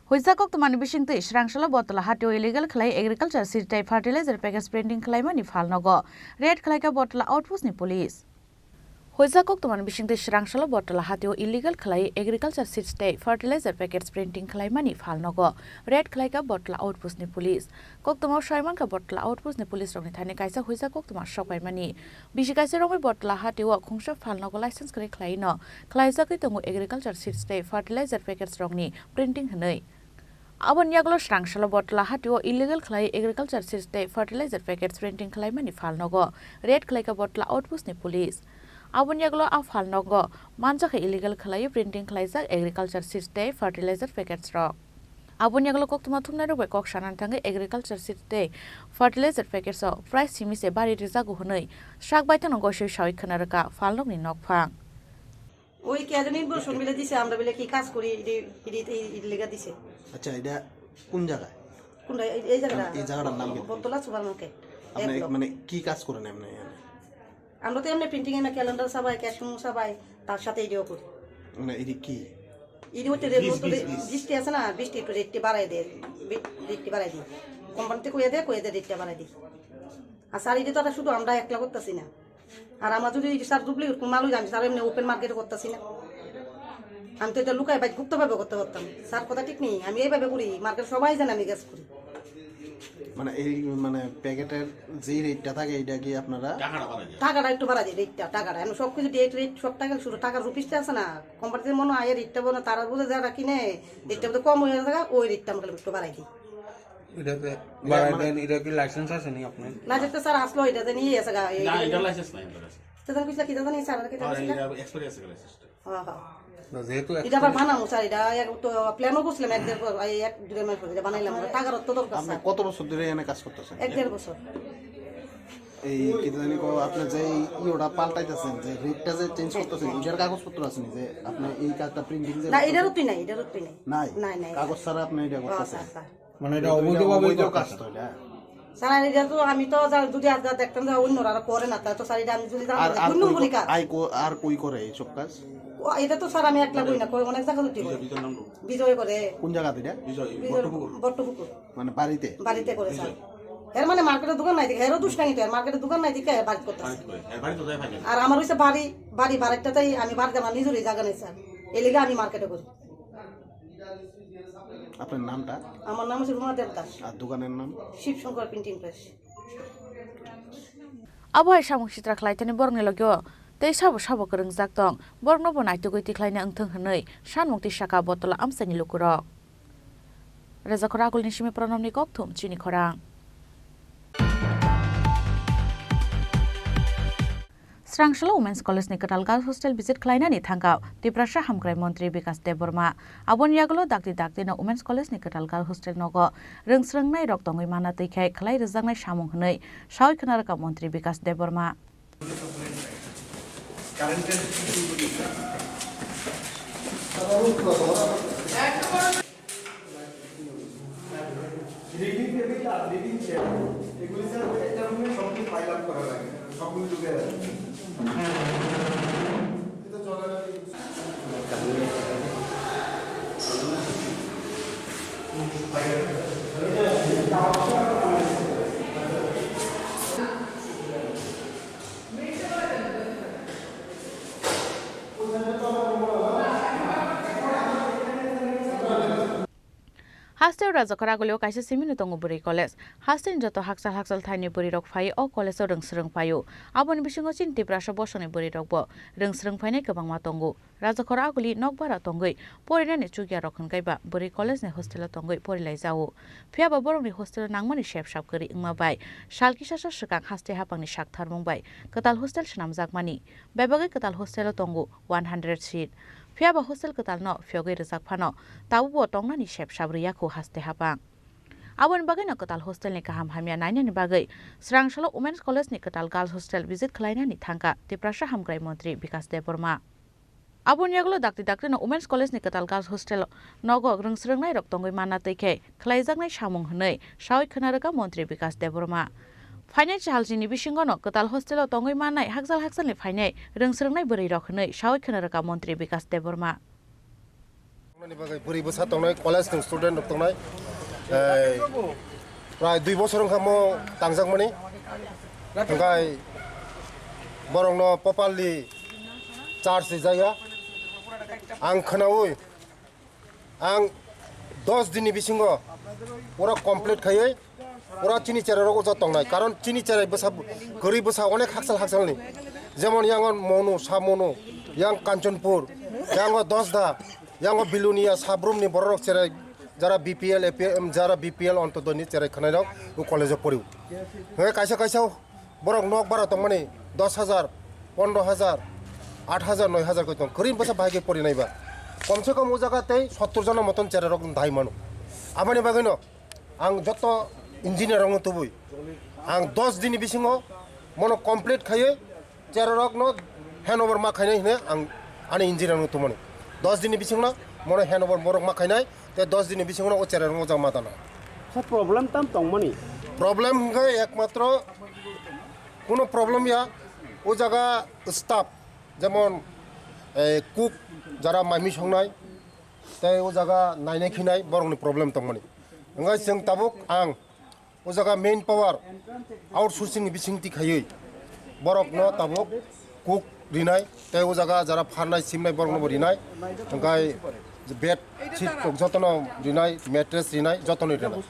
Huijak koktwmani bisingtwi Srangsalo Botla hatio illegal khlai agriculture seed tei fertilizer package printing khlaimani phalnogo raid khlaikha Botla outpost ni police. Huijak koktwmani bisingtwi Srangsalo Botla hatio illegal khlai agriculture seeds tei fertilizer packets printing khlaimani phalnogo raid khlaikha Botla outpost ni police. Koktwmao saimankha Botla outpost ni police rokni thani kaisa huijak koktwma sokpaimani. Bisi kaisa romwi Botla hatio khungsa phalnogo license kwrwi khlaino khlaijagwi tongo agriculture seeds tei fertilizer packets rokni printing hwnwi. Aboni yagulo Srangsalo Botla hatio illegal khlai agriculture seeds tei fertilizer packets printing khlaimani phalnogo raid khlaikha Botla outpost ni police. Aboni yagulo a phalnogo manjakha illegal khlai printing khlaijak agriculture seeds tei fertilizer packets rok. Aboni yagulo koktwma thumnairok bai kok sanani thangwi agriculture seeds tei fertilizer packets o price simi se bari rijago hwnwi sak baithangno goisoi sawi khna rwkha phalnokni nokphang. ওই কে জানি বসুন মিলে দিছে, আমরা বলে কি কাজ করি, এটি, এটি, এটি, এটি লেখা দিছে। আচ্ছা, এটা কোন জায়গায়? কোনটা? এই, এই জায়গাটা? এই জায়গাটার নাম কি? বটতলা সুপার মার্কেট। আপনি এক ব্লক। মানে কি কাজ করেন এমনি এখানে? আমরা তো এমনি প্রিন্টিং এ না, ক্যালেন্ডার ছাপাই, ক্যাশ মেমো ছাপাই, তার সাথে এটিও করি। মানে এটি কি? এটি হচ্ছে রেট বিশ, মতো বিশ, রে-, বিশ। বৃষ্টি আছে না, বৃষ্টি একটু রেটটি বাড়াই দেয়, বি-, রেটটি বাড়াই দিই। কোম্পানিতে কইয়া দেয়, কইয়া দেয় রেটটা বাড়াই দিই। আর স্যার, এটি তো আর শুধু আমরা একলা করতেছি না। আর আমার যদি এই স্যার ডুপ্লিকেট কোনো মাল হয়ে যায়, আমি স্যার এমনি ওপেন মার্কেটে করতেছি না। আমি তো এটা লুকায় বাইক গুপ্তভাবে করতে পারতাম। স্যার কথা ঠিক নেই, আমি এইভাবে করি, মার্কেট সবাই জানে আমি গ্যাস করি। মানে এই মানে প্যাকেটের যে রেটটা থাকে, এটা কি আপনারা টাকাটা বাড়াই দেয়। টাকাটা একটু বাড়াই দিই, রেটটা, টাকাটা। আমি সব কিছু ডেট রেট সব টাকা শুধু টাকার রুপিসটা আছে না, কোম্পানিতে মনে হয় রেটটা মনে হয় তারা বুঝে যারা কিনে, রেটটা বোধহয় কম হয়ে যায়, ওই রেটটা আমরা একটু বাড়াই দিই। এটাতে এটা বাড়াই মানে দেন, এটা কি লাইসেন্স আছে নি আপনার? না, যেটা স্যার আসলো, এটা জানি ইয়ে আছে গা, এই না, এটা লাইসেন্স নাই আমার কাছে। তো জানি কিসলা, কিতা জানি স্যার, কিতা আর কিসলা? এটা এক্সপায়ার আছে লাইসেন্সটা। হ্যাঁ, হ্যাঁ। না, যেহেতু এটা আবার এক্সপায়ার বানানো স্যার, এটা এক তো প্ল্যানও করছিলাম এক দেড় বছর, এই এক দেড় মাস হলো, এটা বানাইলাম, টাকার তো দরকার আপনি স্যার। কত বছর ধরে এখানে কাজ করতেছেন? এক দেড় বছর। এই কি জানি কো, আপনি যে এই ইয়েটা পাল্টাইতেছেন, যে রেটটা যে চেঞ্জ করতেছেন, এটার কাগজপত্র আছে নি যে আপনি এই কার্ডটা প্রিন্টিং যে না, করতেছেন? এটারও তুই নাই, এটারও তুই নাই। নাই? নাই, নাই। কাগজ ছাড়া আপনি এটা হ্যাঁ, করতেছেন? Sir, sir. মানে এটা এটা অবৈধভাবে অবৈধ কাজ করতেছেন। তো এটা। স্যার, আর এটা তো আমি তো যা-, যদি আজ যা দেখতাম যে অন্যরা আর করে না, তাহলে তো স্যার এটা আমি যদি জানতাম আর, যে আর অন্য কই বলি ক-, কাজ। আই কো-, আর কই করে এইসব কাজ? ও, এটা তো স্যার আমি একলা করি না, করে অনেক জায়গা তো করে। বিজয় করে। কোন জায়গাতে এটা? বিজয়, বিজয় বট্টপুকুর। বট্টপুকুর। মানে বাড়িতে? বাড়িতে করে স্যার। বিজয়। এর মানে মার্কেটে দোকান নাই দেখে, এরও দুষ্টামি তো, এর মার্কেটে দোকান নাই দেখে, বাড়ি করতেছে। বাড়ি করে, এর বাড়ি তো দেয় পাইনি। আর আমার হইছে বাড়ি, বাড়ি, বাড়িটাতেই আমি বাড়িতে আমার নিজেরই জায়গা নেই স্যার। এই লেগে আমি মার্কেটে করি। আপনার নামটা? আমার নাম হচ্ছে রুমা দেবদাস। আর দোকানের নাম? Shivshankar printing press. Abo hai samung sitra khlai thani borokni logio tei sabo sabo kwrwngjak tong, borokno bo naitugwi tikhlaina wngthung hwnwi sanmung tisaka Bottola amchaini lukurok. Rejakhor Agulni simi Pranamni kokthum chini khorang. Srangsalo Women's College ni kwtal Girls Hostel visit khlainani thangkha Tiprasa Hamkrai Montri Bikas Debbarma. Aboni yagulo dakti dakti no Women's College ni kwtal Girls Hostel nogo rwngsrwngnai rok tongwi mana twi khai khlai rwjaknai samung hwnwi sawi khna rwkha Montri Bikas Debbarma. Reading table আর reading chair, এগুলি sir একটা রুমে সব কিছু pile up করা লাগে, সবগুলি ঢুকে যাবে। এটা চলে না। Haste Rajakhor agulio kaisa simino tongo bwrwi college. Hasteni joto hakchal hakchal thaini bwrwirok phai o college-o rwng swrwng phaio. Aboni bisingo chini Tiprasa bosongni bwrwirokbo rwng swrwng phainai kwbangma tongo. Rajakhor aguli nokbara tongwi porinani chukyarok hwnkhe ba bwrwi college-ni hostel-o tongwi porilaijao. Phiyaba borokni hostel-o nangmani sep sap kwrwi wngma bai sal kisasa swkang haste haphangni saktharmung bai kwtal hostel swnamjakmani. Bebagwi kwtal hostel-o tongo one hundred seat. Phiyaba hostel kwtalno phiyogwi rwjak phano, tabukbo tongnani sep sap rwya khu haste haphang. Aboni bagwino kwtal hostelni kaham hamya nainani bagwi swrangsalo Women's College-ni kwtal Girls Hostel visit khlainani thangkha Tiprasa Hamkrai Montri Bikas Debbarma. Aboni yagulo dakti daktino Women's College-ni kwtal Girls Hostel nogo rwng swrwngnairok tongwi manna twi khe khlaijaknai samung hwnwi sawi khwna rwkha Montri Bikas Debbarma. Phainai chalchini bisingono kwtal hostel-o tongwi mannai hakchal hakchalni phainai rwng swrwngnai bwrwirok hwnwi sawi khwna rwkha Montri Bikas Debbarma. Tongnani bagwi bwrwi bwsa tongnai, college ni student rok tongnai. Eh, prai dui bosor wngkha mo tangjakmani. Hwnkhe borokno properly charge rijaya. Ang khwnaui, ang dos dinni bisingo pura complete khaiwi pura chini cherarok uja tongnai. Karon chini cherai bwsa kwrwi bwsa onek hakchal hakchalni. Jemon yango Monu, Sa Monu, yang Kanchanpur, yango Dosda, yango Bilonia, Sabrumni bororok cherai jara B P L, A P M, jara B P L ontodoni cherai khwnairok o college-o poriu. Hwnkhe kaisa kaisa borok nok bara tongmani dos hajar, pondro hajar, aat hajar, noi hajar koi tong. Kwrwi bwsa bahai khe porinai ba. Kom se kom o jaga tei sottor jona moton cherarok dai mano. Aboni bagwino ang joto engineer rokno tubui. Ang dos dinni bisingo mono complete khaiwi cherarokno handover ma khainai hwnwi ang ani engineer rokno tubumani. Dos dinni bisingno mono handover borok ma khainai, tei dos dinni bisingno o cherarokno jang ma tana. Sir, problem tam tongmani? Problem hwnkhe ekmatro kuno problem ya, o jaga staff, jemon, eh, cook, jara mai mui songnai, tei o jaga nainai khinai borokni problem tongmani. Hwnkhe chwng tabuk ang o jaga main power outsourcing ni bisingtwi khaiwi borokno tabuk cook rinai, tei o jaga jara pharnai simnai borokno bo rinai, hwnkhe bed sheet rok jotono rinai, mattress rinai, jotono rinai.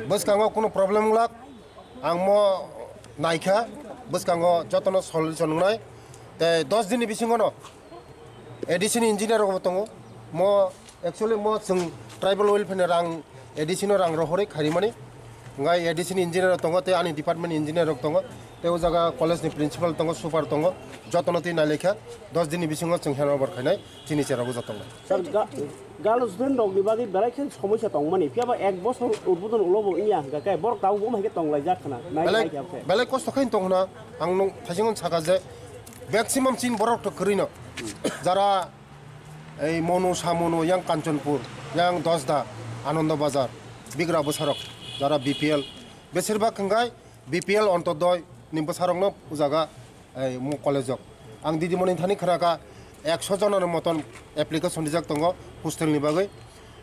Bwskango kuno problem wngla, ang mo naikha, bwskango jotono solution wngnai, tei dos dinni bisingono A D C ni engineer rokbo tongo, mo actually mo chwng tribal welfare ni rang A D C no rang rohorwi kharimani. Ngai A D C ni engineer rok tongo tei ani department ni engineer rok tongo, tei o jaga college ni principal tongo, super tongo, jotono twi nailaikha, dos dinni bisingo chwng handover khainai chini cherok o jotono. Sir, ga-, girls student rokni bagwi belai khe somosya tongmani, phiyaba ek bosor udbodon ulo bo wngya hwnkha khe borok tabuk bo hai khe tonglaijak khna, nai Belai, nai khe. Belai kosto khe tong khna, ang nwng thaisingo saka je maximum chini borok to kwrwi no, jara ei Monu, Samonu, yang Kanchanpur, yang Dosda, Anando Bazar, bigra bwsarok, jara B P L, besirbak hwnkhe B P L Ontodoi ni bwsarokno o jaga, ei, mo college-o. Ang didimoni thani khwnakha ekso jonani moton application rijak tongo hostel ni bagwi.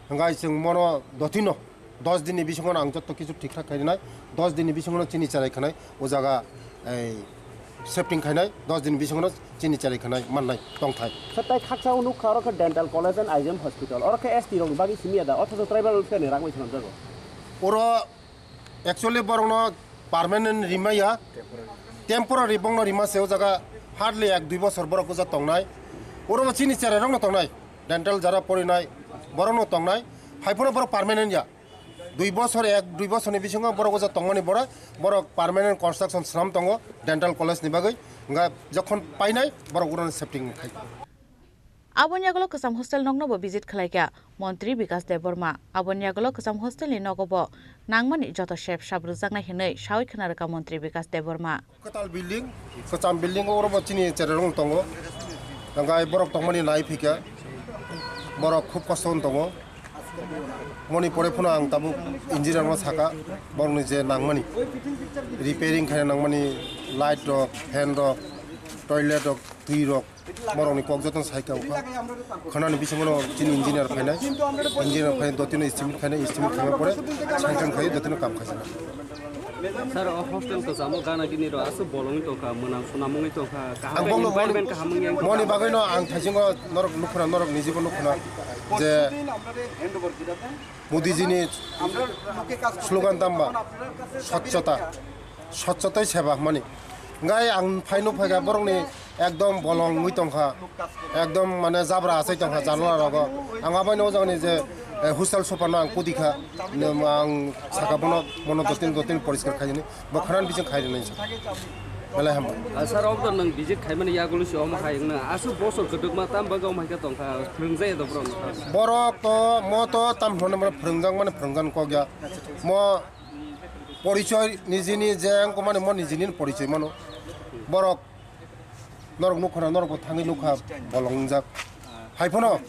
Hwnkhe chwng mono dotino dos dinni bisingono ang jotto kichu thik thak khainai, dos dinni bisingono chini cherai khanai o jaga, ei, shifting khainai, dos dinni bisingono chini cherai khanai mannai tongthai. Sir, tai khaksa o nukha oro khe dental college and I G M hospital, oro khe S T rokni bagwi simi ya da, othocho tribal welfare ni rang bai swnamjago. Oro actually borokno permanent rimaya, temporary bongno rima se o jaga hardly ek dui bosor borok o jaga tongnai. Oro bo chini cherai rokno tongnai, dental jara porinai borokno tongnai, hai phano borok permanent ya. Dui bosor, ek dui bosorni bisingo borok o jaga tongmani borok, borok permanent construction swnam tongo dental college ni bagwi, hwnkha jokhon painai borok orono shifting khai. Aboni yagulo kwcham hostel nokno bo visit khlaikha Montri Bikas Debbarma. Aboni yagulo kwcham hostel ni nogo bo nangmani joto sep sap rwjaknai hwnwi sawi khwna rwkha Montri Bikas Debbarma. Kwtal building, kwcham building oro bo chini cherai rok tongo. Hwnkhe borok tongmani nai phikha, borok khub kosto tongo. Moni pore phano ang tabuk engineer no saka, borokni je nangmani repairing khaina nangmani light rok, fan rok, toilet rok, twi rok, borokni kok jotono sai kha, khwnani bisingo no chini engineer phainai, engineer phai dotino estimate khainai, estimate khaina pore sanction khai dotino kam khaisana. Sir, o hostel kwchamo gana gini rok aswk bolongwi tongkha, mwnang swnamungwi tongkha, kaham Ang khe bono environment kaham wngya wngkha. Moni bagwino ang thaisingo norok nukhuna, norok nijibo nukhuna. Je Modijini slogan tamba, "Swchhota, swchhotai seva" hwnmani. Hwnkhe ang phaino phaikha borokni ekdom bolong wngwi tongkha, ekdom mane jabra achai tongkha janala rogo. Ang abaino o jagani je, eh, hostel soparno ang kudikha, ang saka bono, bono dotin dotin poriskar khainani. Bo khwnani bising khai rwnai sa. Belai hambai. Ah, sir, obdo nwng visit khaimani yagulo se omo hai wngna. Aswk bosor kwdwkma tam bagwi omo hai khe tongkha, phwrwngjaya do borok no? Borok to, mo to tam hwnwi mano phwrwngjak mani phwrwngjak kok ya. Mo porichoi nijini je wngkha mani mo nijini porichoi mano. Borok norok nukha na, norok bo thangwi nukha, bolong wngjak. Hai phano.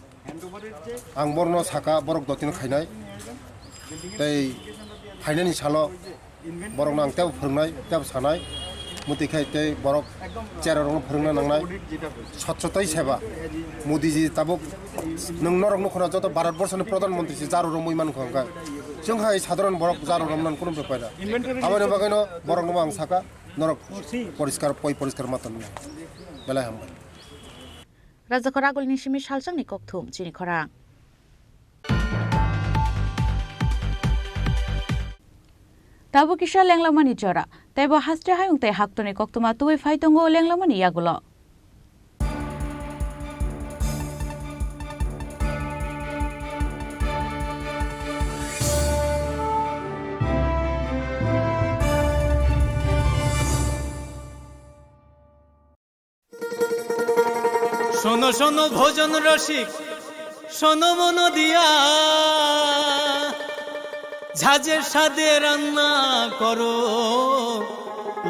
Ang borokno saka, borok dotino khainai. Tei phainani salo borokno ang tebo phwrwngnai, tebo sanai. Mutwi khai tei borok cherarokno phwrwngna nangnai. Swchhotai seva. Modiji tabuk nwng norok nukha na joto Bharat borshoni Pradhan Mantri se jaru romwi mankha hwnkha. Chwng hai sadharan borok jaru romnan kunu bepar da. Aboni bagwino borokno ang saka, norok poriskar, poi poriskar ma tonwi. Belai hambai. Rajakhor agulni simi salsongni kokthum chini khorang. Tabuk kisa lenglamani jora, teibo haste hayung tei haktorni koktwma tubui phai tongo lenglamani yagulo. শোনো শোনো ভোজন রসিক, শোনো মন দিয়া, ঝাঁঝে স্বাদে রান্না করো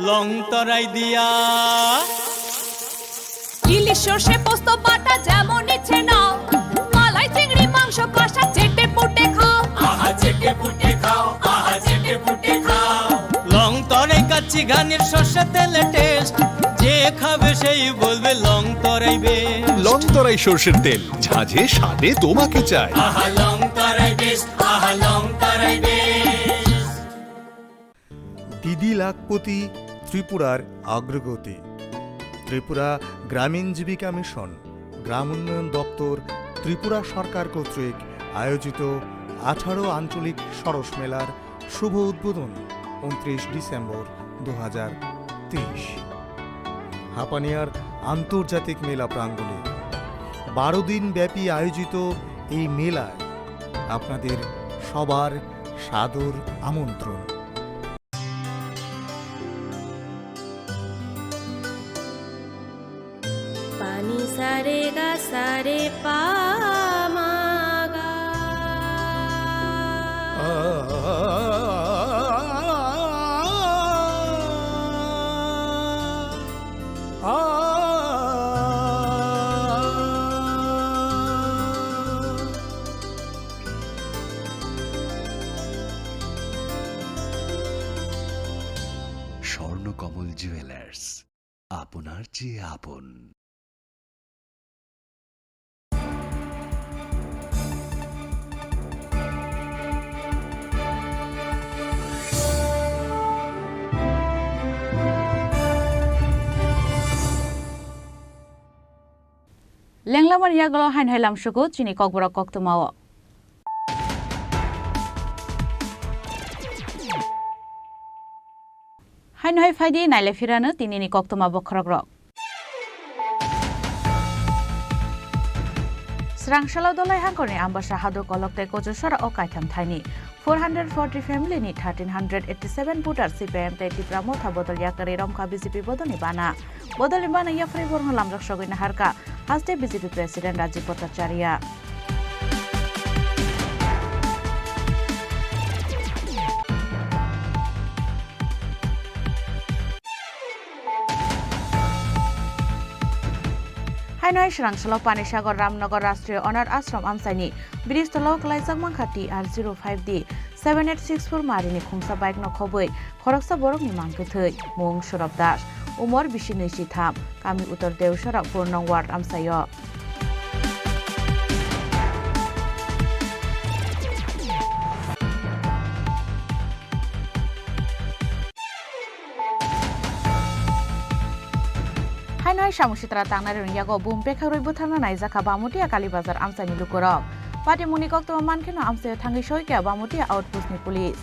লং তরাই দিয়া। ইলিশ সর্ষে পোস্ত বাটা যেমন ইচ্ছে নাও, মালাই চিংড়ি মাংস কষা চেটে পুটে খাও। আহা চেটে পুটে খাও, আহা চেটে পুটে খাও। লং তরাই কাচ্চি ঘানির সর্ষে তেলে টেস্ট, যে খাবে সেই বলবে লং তরাই বেস্ট। লং তরাই সর্ষের তেল, ঝাঁঝে স্বাদে তোমাকে চাই। আহা লং তরাই বেস্ট, আহা লং তরাই বেস্ট। দিদি লাখপতি ত্রিপুরার অগ্রগতি। ত্রিপুরা গ্রামীণ জীবিকা মিশন, গ্রাম উন্নয়ন দপ্তর, ত্রিপুরা সরকার কর্তৃক আয়োজিত আঠারো আঞ্চলিক সরস মেলার শুভ উদ্বোধন ঊনত্রিশ ডিসেম্বর দু হাজার তেইশ। হাপানিয়ার আন্তর্জাতিক মেলা প্রাঙ্গণে বারো দিন ব্যাপী আয়োজিত এই মেলায় আপনাদের সবার সাদর আমন্ত্রণ। Pani sare ga sare pa ma ga. Swarnakamal jewellers, আপনার চেয়ে আপন। Lenglamani yagulo haino hai lamsugo chini kokborok koktwmao. Haino hai phaidi naile phirano tinini koktwma bokhorokrok. Srangsalo Dolai hangkorni Ambasa Haduk Kolok tei Kochusara o kaitham thaini four hundred forty family ni thirteen hundred eighty seven voter C P I M tei Tipra Motha bodol yakarwi romkha B J P bodolni bana. Bodolni bana yapharwi borokno lamjak sogwi naharkha haste B J P President Rajib Bhattacharya. Haino hai Srangsalo Panisagar Ramnagar Rashtriya Anath Ashram amchaini bridge tolo kwlaijak mankha T R zero five D seven eight six four marini khungsa bike no khobwi khoroksa borokni mang kwthwi, mung Surab Das, umor bisi nwi si tham, kami Uttor Dewsara four nong ward amchaio. Haino hai samung sitra tangnai rwng yago bum pekhakrwi bwtharna naijakha Bamutia Kali Bazar amchaini lukurok. Patimungni koktwma mankheno amchaio thangwi soikha Bamutia outpost ni police.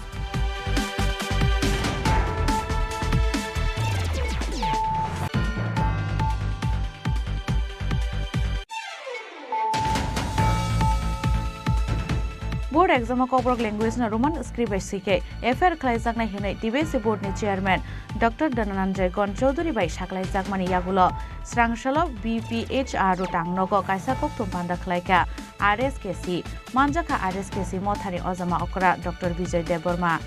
Board exam o Kokborok language no Roman script bai swikhe F I R khlaijaknai hwnwi T B S C board ni chairman Doctor Dhanananjay Gon Chowdhury bai saklaijakmani yagulo Srangsalo B P H R Rutang nogo kaisa koktwma panda khlaikha R S K C. Manjakha R S K C mothani ojama okra Doctor Bijoy Debbarma.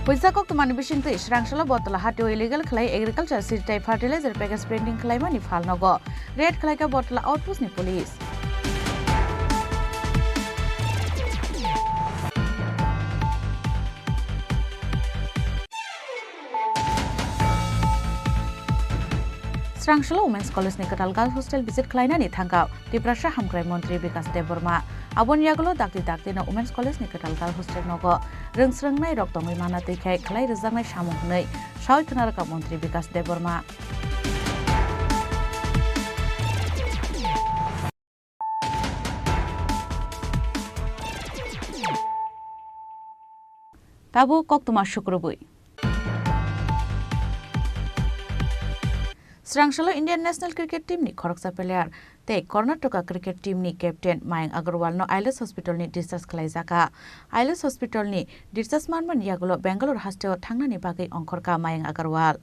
Puisa koktwmani bisingtwi Srangsalo Botala hatio illegal khlai agriculture seed tei fertilizer package printing khlaimani phalnogo raid khlaikha Botala outpost ni police. Srangsalo Women's College ni kwtal Girls Hostel visit khlainani thangkha Tiprasa Hamkrai Montri Bikas Debbarma. Aboni yagulo dakti dakti no Women's College ni kwtal Girls Hostel nogo rwngsrwngnai rok tongwi mana twi khai khlai rwjaknai samung hwnwi sawi khwna rwkha Montri Bikas Debbarma. Tabuk koktwma sukrubwi. Srangsalo Indian National Cricket Team ni khoroksa player tei Karnataka Cricket Team ni captain Mayank Agarwal no Ailes Hospital ni discharge khlaijakha. Ailes Hospital ni discharge manmani yagulo Bangalore hasteo thangnani bagwi ongkhorkha Mayank Agarwal.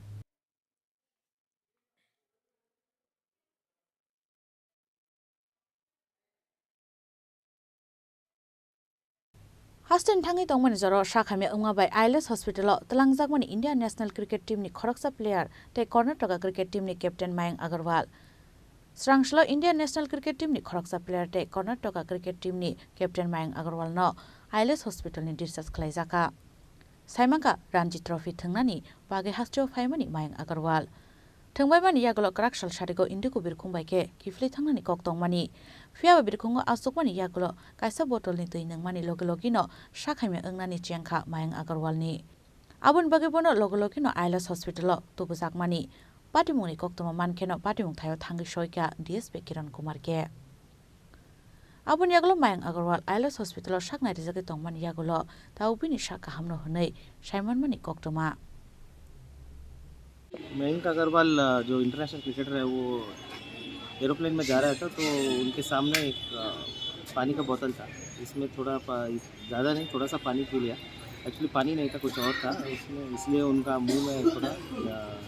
Hasteni thangwi tongmani jora sakhamya wngma bai Ailes Hospital o twlangjakmani India National Cricket Team ni khoroksa player tei Karnataka Cricket Team ni captain Mayank Agarwal. Srangsalo India National Cricket Team ni khoroksa player tei Karnataka Cricket Team ni captain Mayank Agarwal no Ailes Hospital ni discharge khlaijakha. Saimangkha Ranji Trophy thwngnani bagwi hasteo phaimani Mayank Agarwal. Thwngbaimani yagulo kwrak sal sarigo Indigo birkhung bai khe kiphilwi thangnani kok tongmani. Phiyaba birkhungo achukmani yagulo kaisa bottle ni twi nungmani logi logi no sakhamya wngnani chengkha Mayank Agarwal ni. Aboni bagwi bono logi logi no Ailes Hospital o tubujakmani. Patimungni koktwma mankheno patimung thaio thangwi soikha D S P Kiran Kumar khe. Aboni yagulo Mayank Agarwal Ailes Hospital o sak nairijagwi tongmani yagulo tabuk bini sak kahamno hwnwi saimanmani koktwma. Mayank अग्रवाल, अ, जो international cricketer है, वो एरोप्लेन में जा रहा था, तो उनके सामने एक, अ, पानी का बोतल था, इसमें थोड़ा पा-, ज़्यादा नहीं, थोड़ा सा पानी पी लिया। एक्चुअली पानी नहीं था, कुछ और था उसमें, इसलिए उनका मुंह में थोड़ा, अ,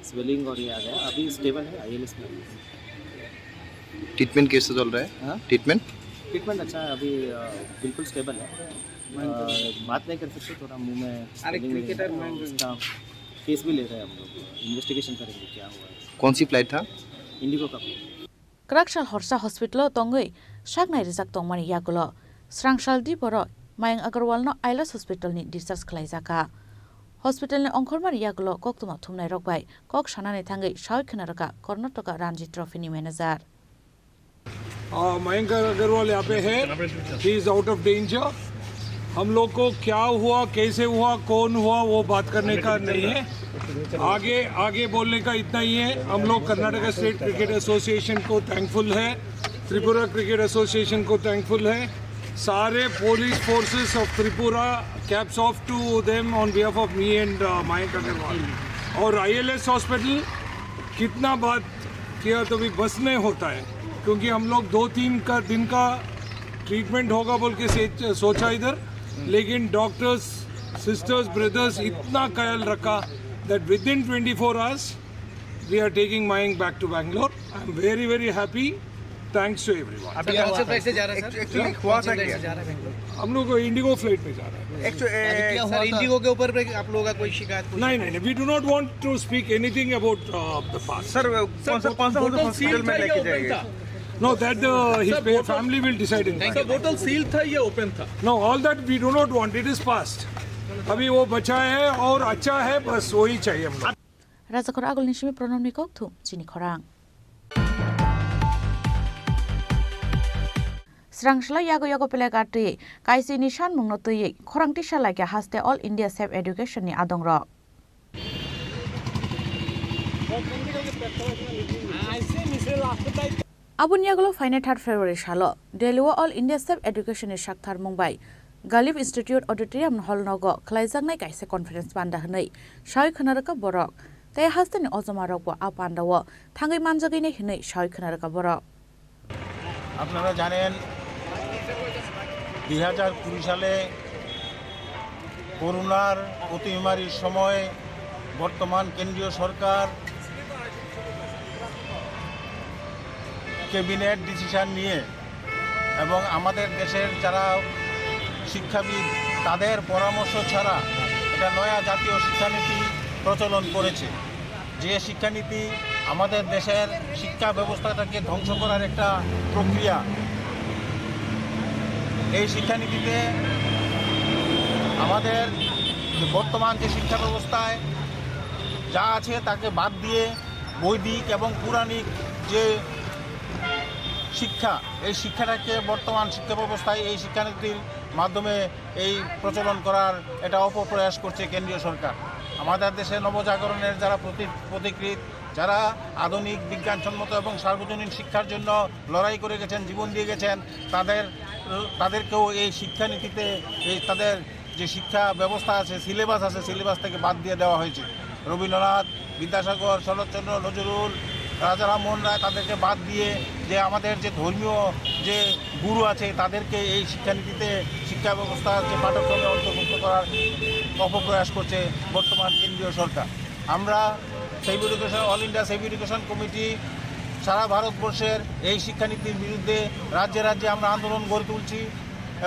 स्वेलिंग और ये आ गया। अभी स्टेबल है, आईएलएस में है। ट्रीटमेंट कैसे चल रहा है? हाँ? ट्रीटमेंट? ट्रीटमेंट अच्छा है, अभी, अ, बिल्कुल स्टेबल है। अ, बात नहीं कर सकते, थोड़ा मुंह में अरे, स्वेलिंग वगैरह क्रिकेटर है, और माइंड उसका केस भी ले रहे हैं हम लोग, इन्वेस्टिगेशन करेंगे क्या हुआ है। कौन सी फ्लाइट था? इंडिगो का flight. Kwrak sal horsa hospital o tongwi sak nairijak tongmani yagulo srangsal diporo Mayank Agarwal no Ailes Hospital ni discharge khlaijakha. Hospital ni ongkhormani yagulo koktwma thumnairok bai kok sanani thangwi sawi khwna rwkha Karnataka Ranji Trophy ni manager. आ, मयंक अग्रवाल यहाँ पे है, he is out of danger। हम लोग को क्या हुआ, कैसे हुआ, कौन हुआ, वो बात करने का नहीं है। आगे, आगे बोलने का इतना ही है। हम लोग कर्नाटका स्टेट क्रिकेट एसोसिएशन को थैंकफुल है, त्रिपुरा क्रिकेट एसोसिएशन को थैंकफुल है, सारे police forces of Tripura, caps off to them on behalf of me and, uh, Mayank Agarwal. और आईएलएस हॉस्पिटल, कितना बात किया तो भी बस नहीं होता है, क्योंकि हम लोग दो तीन का दिन का ट्रीटमेंट होगा बोल के से-, सोचा इधर, लेकिन डॉक्टर्स, सिस्टर्स, ब्रदर्स इतना ख्याल रखा that within twenty four hours we are taking Mayank back to Bangalore। I am very, very happy। Thanks to everyone। अभी कौन से फ्लाइट से जा रहा है, सर? एक्चुअली हुआ था क्या? हम लोग को इंडिगो फ्लाइट में जा रहा है। एक्चुअली, अभी क्या हुआ था? सर, इंडिगो के ऊपर पे आप लोगों का कोई शिकायत, कोई नहीं, नहीं, नहीं, we do not want to speak anything about, uh, the past। Sir, कौन सा, कौन सा बोतल हॉस्पिटल सील में था या लेके ओपन जाएंगे? था? No, that, uh, his family will decide in time। Sir, बोतल सील था या ओपन था? No, all that we do not want, it is past। अभी वो बचा है और अच्छा है, बस वही चाहिए हम लोग। Rajakhor agulni simi Pranamni kokthum chini khorang. Srang sla yago yago pele gatwi kaisi ni sanmung no twiwi khorang tisa laikha haste All India Sex Education ni adong rok. Aboni yagulo phainai third February salo Delhi o All India Sex Education ni saktharmung bai Galip Institute Auditorium Hall nogo khlaijaknai kaisa conference panda hwnwi sawi khwna rwkha borok. Tei hasteni ojoma rokbo a panda o thangwi manjagwi nai hwnwi sawi khwna rwkha borok. আপনারা জানেন, দুই হাজার কুড়ি সালে করোনার অতিমারির সময় বর্তমান কেন্দ্রীয় সরকার ক্যাবিনেট ডিসিশন নিয়ে এবং আমাদের দেশের যারা শিক্ষাবিদ, তাদের পরামর্শ ছাড়া একটা নয়া জাতীয় শিক্ষানীতি প্রচলন করেছে। যে শিক্ষানীতি আমাদের দেশের শিক্ষা ব্যবস্থাটাকে ধ্বংস করার একটা প্রক্রিয়া। এই শিক্ষানীতিতে আমাদের যে বর্তমান যে শিক্ষা ব্যবস্থায় যা আছে, তাকে বাদ দিয়ে বৈদিক এবং পৌরাণিক যে শিক্ষা, এই শিক্ষাটাকে বর্তমান শিক্ষা ব্যবস্থায় এই শিক্ষানীতির মাধ্যমে এই প্রচলন করার এটা অপপ্রয়াস করছে কেন্দ্রীয় সরকার। আমাদের দেশে নবজাগরণের যারা প্রতি-, পথিকৃৎ, যারা আধুনিক বিজ্ঞানসম্মত এবং সার্বজনীন শিক্ষার জন্য লড়াই করে গেছেন, জীবন দিয়ে গেছেন, তাদের, তাদেরকেও এই শিক্ষানীতিতে, এই তাদের যে শিক্ষা ব্যবস্থা আছে, সিলেবাস আছে, সিলেবাস থেকে বাদ দিয়ে দেওয়া হয়েছে। রবীন্দ্রনাথ, বিদ্যাসাগর, শরৎচন্দ্র, নজরুল, রাজা রামমোহন রায়, তাদেরকে বাদ দিয়ে যে আমাদের যে ধর্মীয় যে গুরু আছে, তাদেরকে এই শিক্ষানীতিতে, শিক্ষা ব্যবস্থার যে পাঠ্যক্রমে অন্তর্ভুক্ত করার অপপ্রয়াস করছে বর্তমান কেন্দ্রীয় সরকার। আমরা save education, all India save education committee সারা ভারতবর্ষের এই শিক্ষানীতির বিরুদ্ধে রাজ্যে রাজ্যে আমরা আন্দোলন গড়ে তুলছি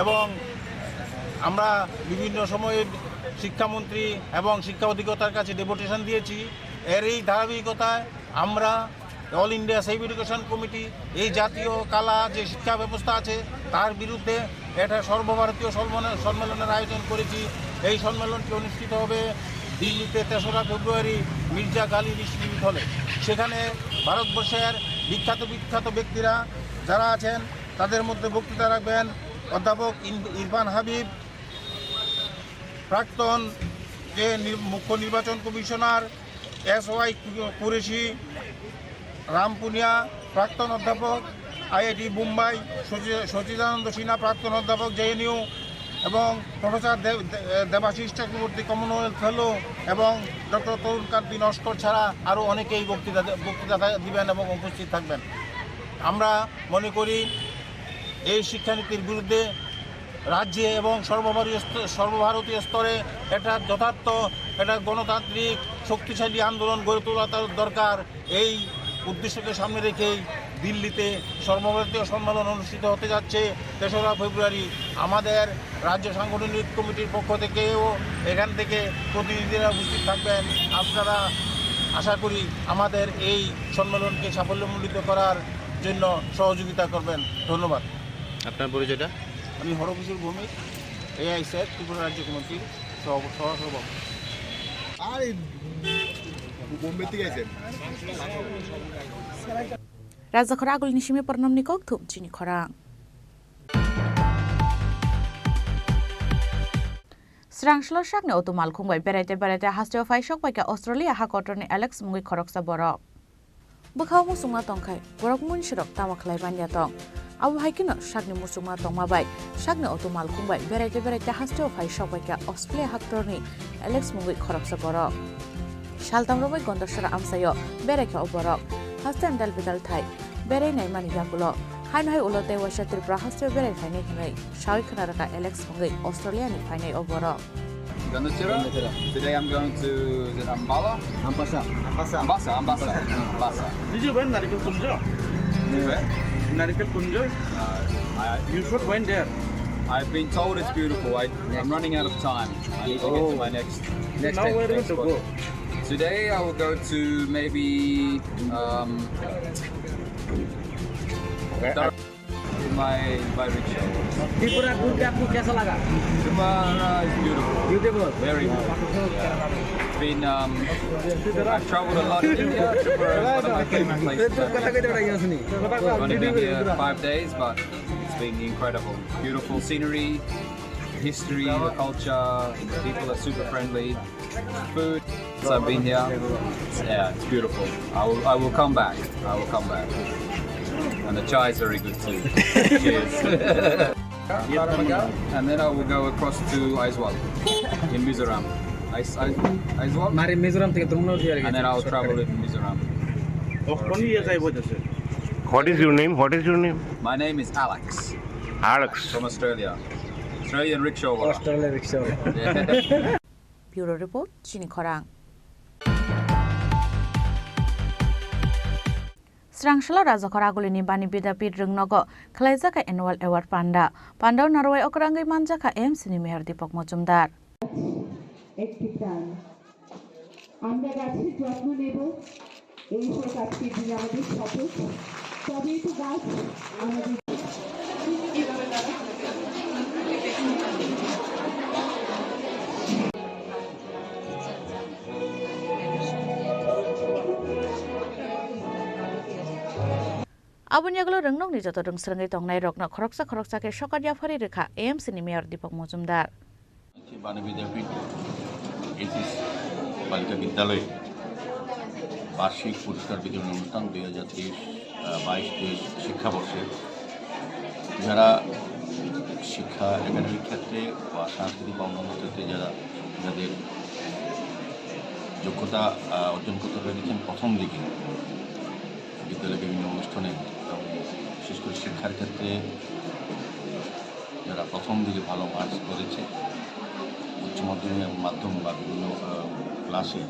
এবং আমরা বিভিন্ন সময়ে শিক্ষামন্ত্রী এবং শিক্ষা অধিকর্তার কাছে ডেপুটেশন দিয়েছি। এর এই ধারাবাহিকতায় আমরা all India save education committee এই জাতীয় কালা যে শিক্ষা ব্যবস্থা আছে, তার বিরুদ্ধে একটা সর্বভারতীয় সম্মেলন-, সম্মেলনের আয়োজন করেছি। এই সম্মেলনটি অনুষ্ঠিত হবে দিল্লিতে তেসরা ফেব্রুয়ারি মির্জা গালিব স্মৃতি হলে। সেখানে ভারতবর্ষের বিখ্যাত বিখ্যাত ব্যক্তিরা যারা আছেন, তাদের মধ্যে বক্তৃতা রাখবেন অধ্যাপক ইন-, ইরফান হাবিব, প্রাক্তন যে নির-, মুখ্য নির্বাচন কমিশনার এস ওয়াই কু-, কুরেশি, রাম পুনিয়া, প্রাক্তন অধ্যাপক আইআইটি বোম্বাই, সচি-, সচিদানন্দ সিনহা, প্রাক্তন অধ্যাপক জেএনইউ, এবং প্রফেসর দেব-, দে-, দেবাশিস চক্রবর্তী, কমনওয়েলথ ফেলো, এবং ডক্টর তরুণ কান্তি নস্কর ছাড়া আরও অনেকেই বক্তৃতা দে-, বক্তৃতা দে-, দিবেন এবং উপস্থিত থাকবেন। আমরা মনে করি এই শিক্ষানীতির বিরুদ্ধে রাজ্যে এবং সর্বভারতীয় স্ত-, সর্বভারতীয় স্তরে একটা যথার্থ, একটা গণতান্ত্রিক শক্তিশালী আন্দোলন গড়ে তোলা তার দরকার। এই উদ্দেশ্যকে সামনে রেখেই দিল্লিতে সর্বভারতীয় সম্মেলন অনুষ্ঠিত হতে যাচ্ছে তেসরা ফেব্রুয়ারি। আমাদের রাজ্য সাংগঠনিক কমিটির পক্ষ থেকেও এখান থেকে প্রতিনিধিরা উপস্থিত থাকবেন। আপনারা, আশা করি, আমাদের এই সম্মেলনকে সাফল্যমণ্ডিত করার জন্য সহযোগিতা করবেন। ধন্যবাদ। আপনার পরিচয়টা? আমি হরকিশোর ভৌমিক, এআইএসএফ ত্রিপুরা রাজ্য কমিটির সহ-, সহ-, সভাপতি। আরে, বোম্বে থেকে আইছেন? Rajakhor agulni simi pornomni kokthum chini khorang. Srangshlo sakni auto malkhung bai beraite beraite hasteo phai sok bai kha Australia hakotorni Alex mungwi khoroksa borok. Bwkhao muchungma tongkhai, borok munsirok tamo khlai manya tong? Abo hai kheno sakni muchungma tongma bai, sakni auto malkhung bai beraite beraite hasteo phai sok bai kha Australia haktorni Alex mungwi khoroksa borok. Saltam romwi Gondasora amchaio berai kha o borok. Haste andal bidal thai berai naimani yagulo haino hai ulo tei waisa Tripura hasteo berai phainai hwnwi sawi khwna rwkha Alex mungwi Australia ni phainai o borok. Gandachara? Gandachara. Today I'm going to, is it Ambala? Ambasa. Ambasa. Ambasa, Ambasa. Ambasa. Ambasa. Did you went Narikel Kunjo? You where? Narikel Kunjo? Uh, I, you should went there. I've been told it's beautiful. I, I'm running out of time. I need to get to my next, next, now where you want to go? Today I will go to maybe, um, my, my region. Tripura घूम के आपको कैसा लगा? Tripura is beautiful. Beautiful. Very beautiful. Yeah. It's been, um, I've traveled a lot in India. Tripura is one of my favorite places. I've only been here five days, but it's Being incredible. Beautiful scenery, history, the culture, the people are super friendly. Food. So I've been here. Yeah, it's beautiful. I will, I will come back. I will come back. And the chai is very good too. Cheers. And then I will go across to Aizawl in Mizoram. Ais-, Ais-, Aizawl? Mari Mizoram থেকে তোমরা দিয়ে আর কি। And then I'll travel in Mizoram. What is your name? What is your name? My name is Alex. Alex. From Australia. Australian rickshaw wala. Australian rickshaw wala. Yeah. Bureau Report, Chini Khorang. Srangsalo Rajakhor Agulini Bani Bidyapith Rwngnogo khwlaijak kha Annual Award Panda. Pandao narwai okrangwi manjak kha A M C ni Mayor Deepak Majumdar. একটি প্রাণ। আমরা গাছের যত্ন নেব, এই হোক আজকের দিনে আমাদের শপথ। তবেই তো গাছ আমাদের Aboni yagulo rwngnokni joto rwngsrwngwi tongnairokno khoroksa khoroksa khe sokar yaphari rwkha A M C ni Mayor Deepak Majumdar. Bani Vidyapith H S Balika Vidyalay বার্ষিক পুরস্কার বিতরণ অনুষ্ঠান দুই হাজার তেইশ, আহ, বাইশ তেইশ শিক্ষাবর্ষে যারা শিক্ষা একাডেমিক ক্ষেত্রে বা সাংস্কৃতিক বা অন্যান্য ক্ষেত্রে যারা যাদের যোগ্যতা, আহ, অর্জন করতে পেরেছেন প্রথম দিকে বিদ্যালয়ে বিভিন্ন অনুষ্ঠানে, এবং বিশেষ করে শিক্ষার ক্ষেত্রে যারা প্রথম দিকে ভালো মার্কস করেছে উচ্চ মাধ্যমিক এবং মাধ্যমিক বা বিভিন্ন, আহ, ক্লাসে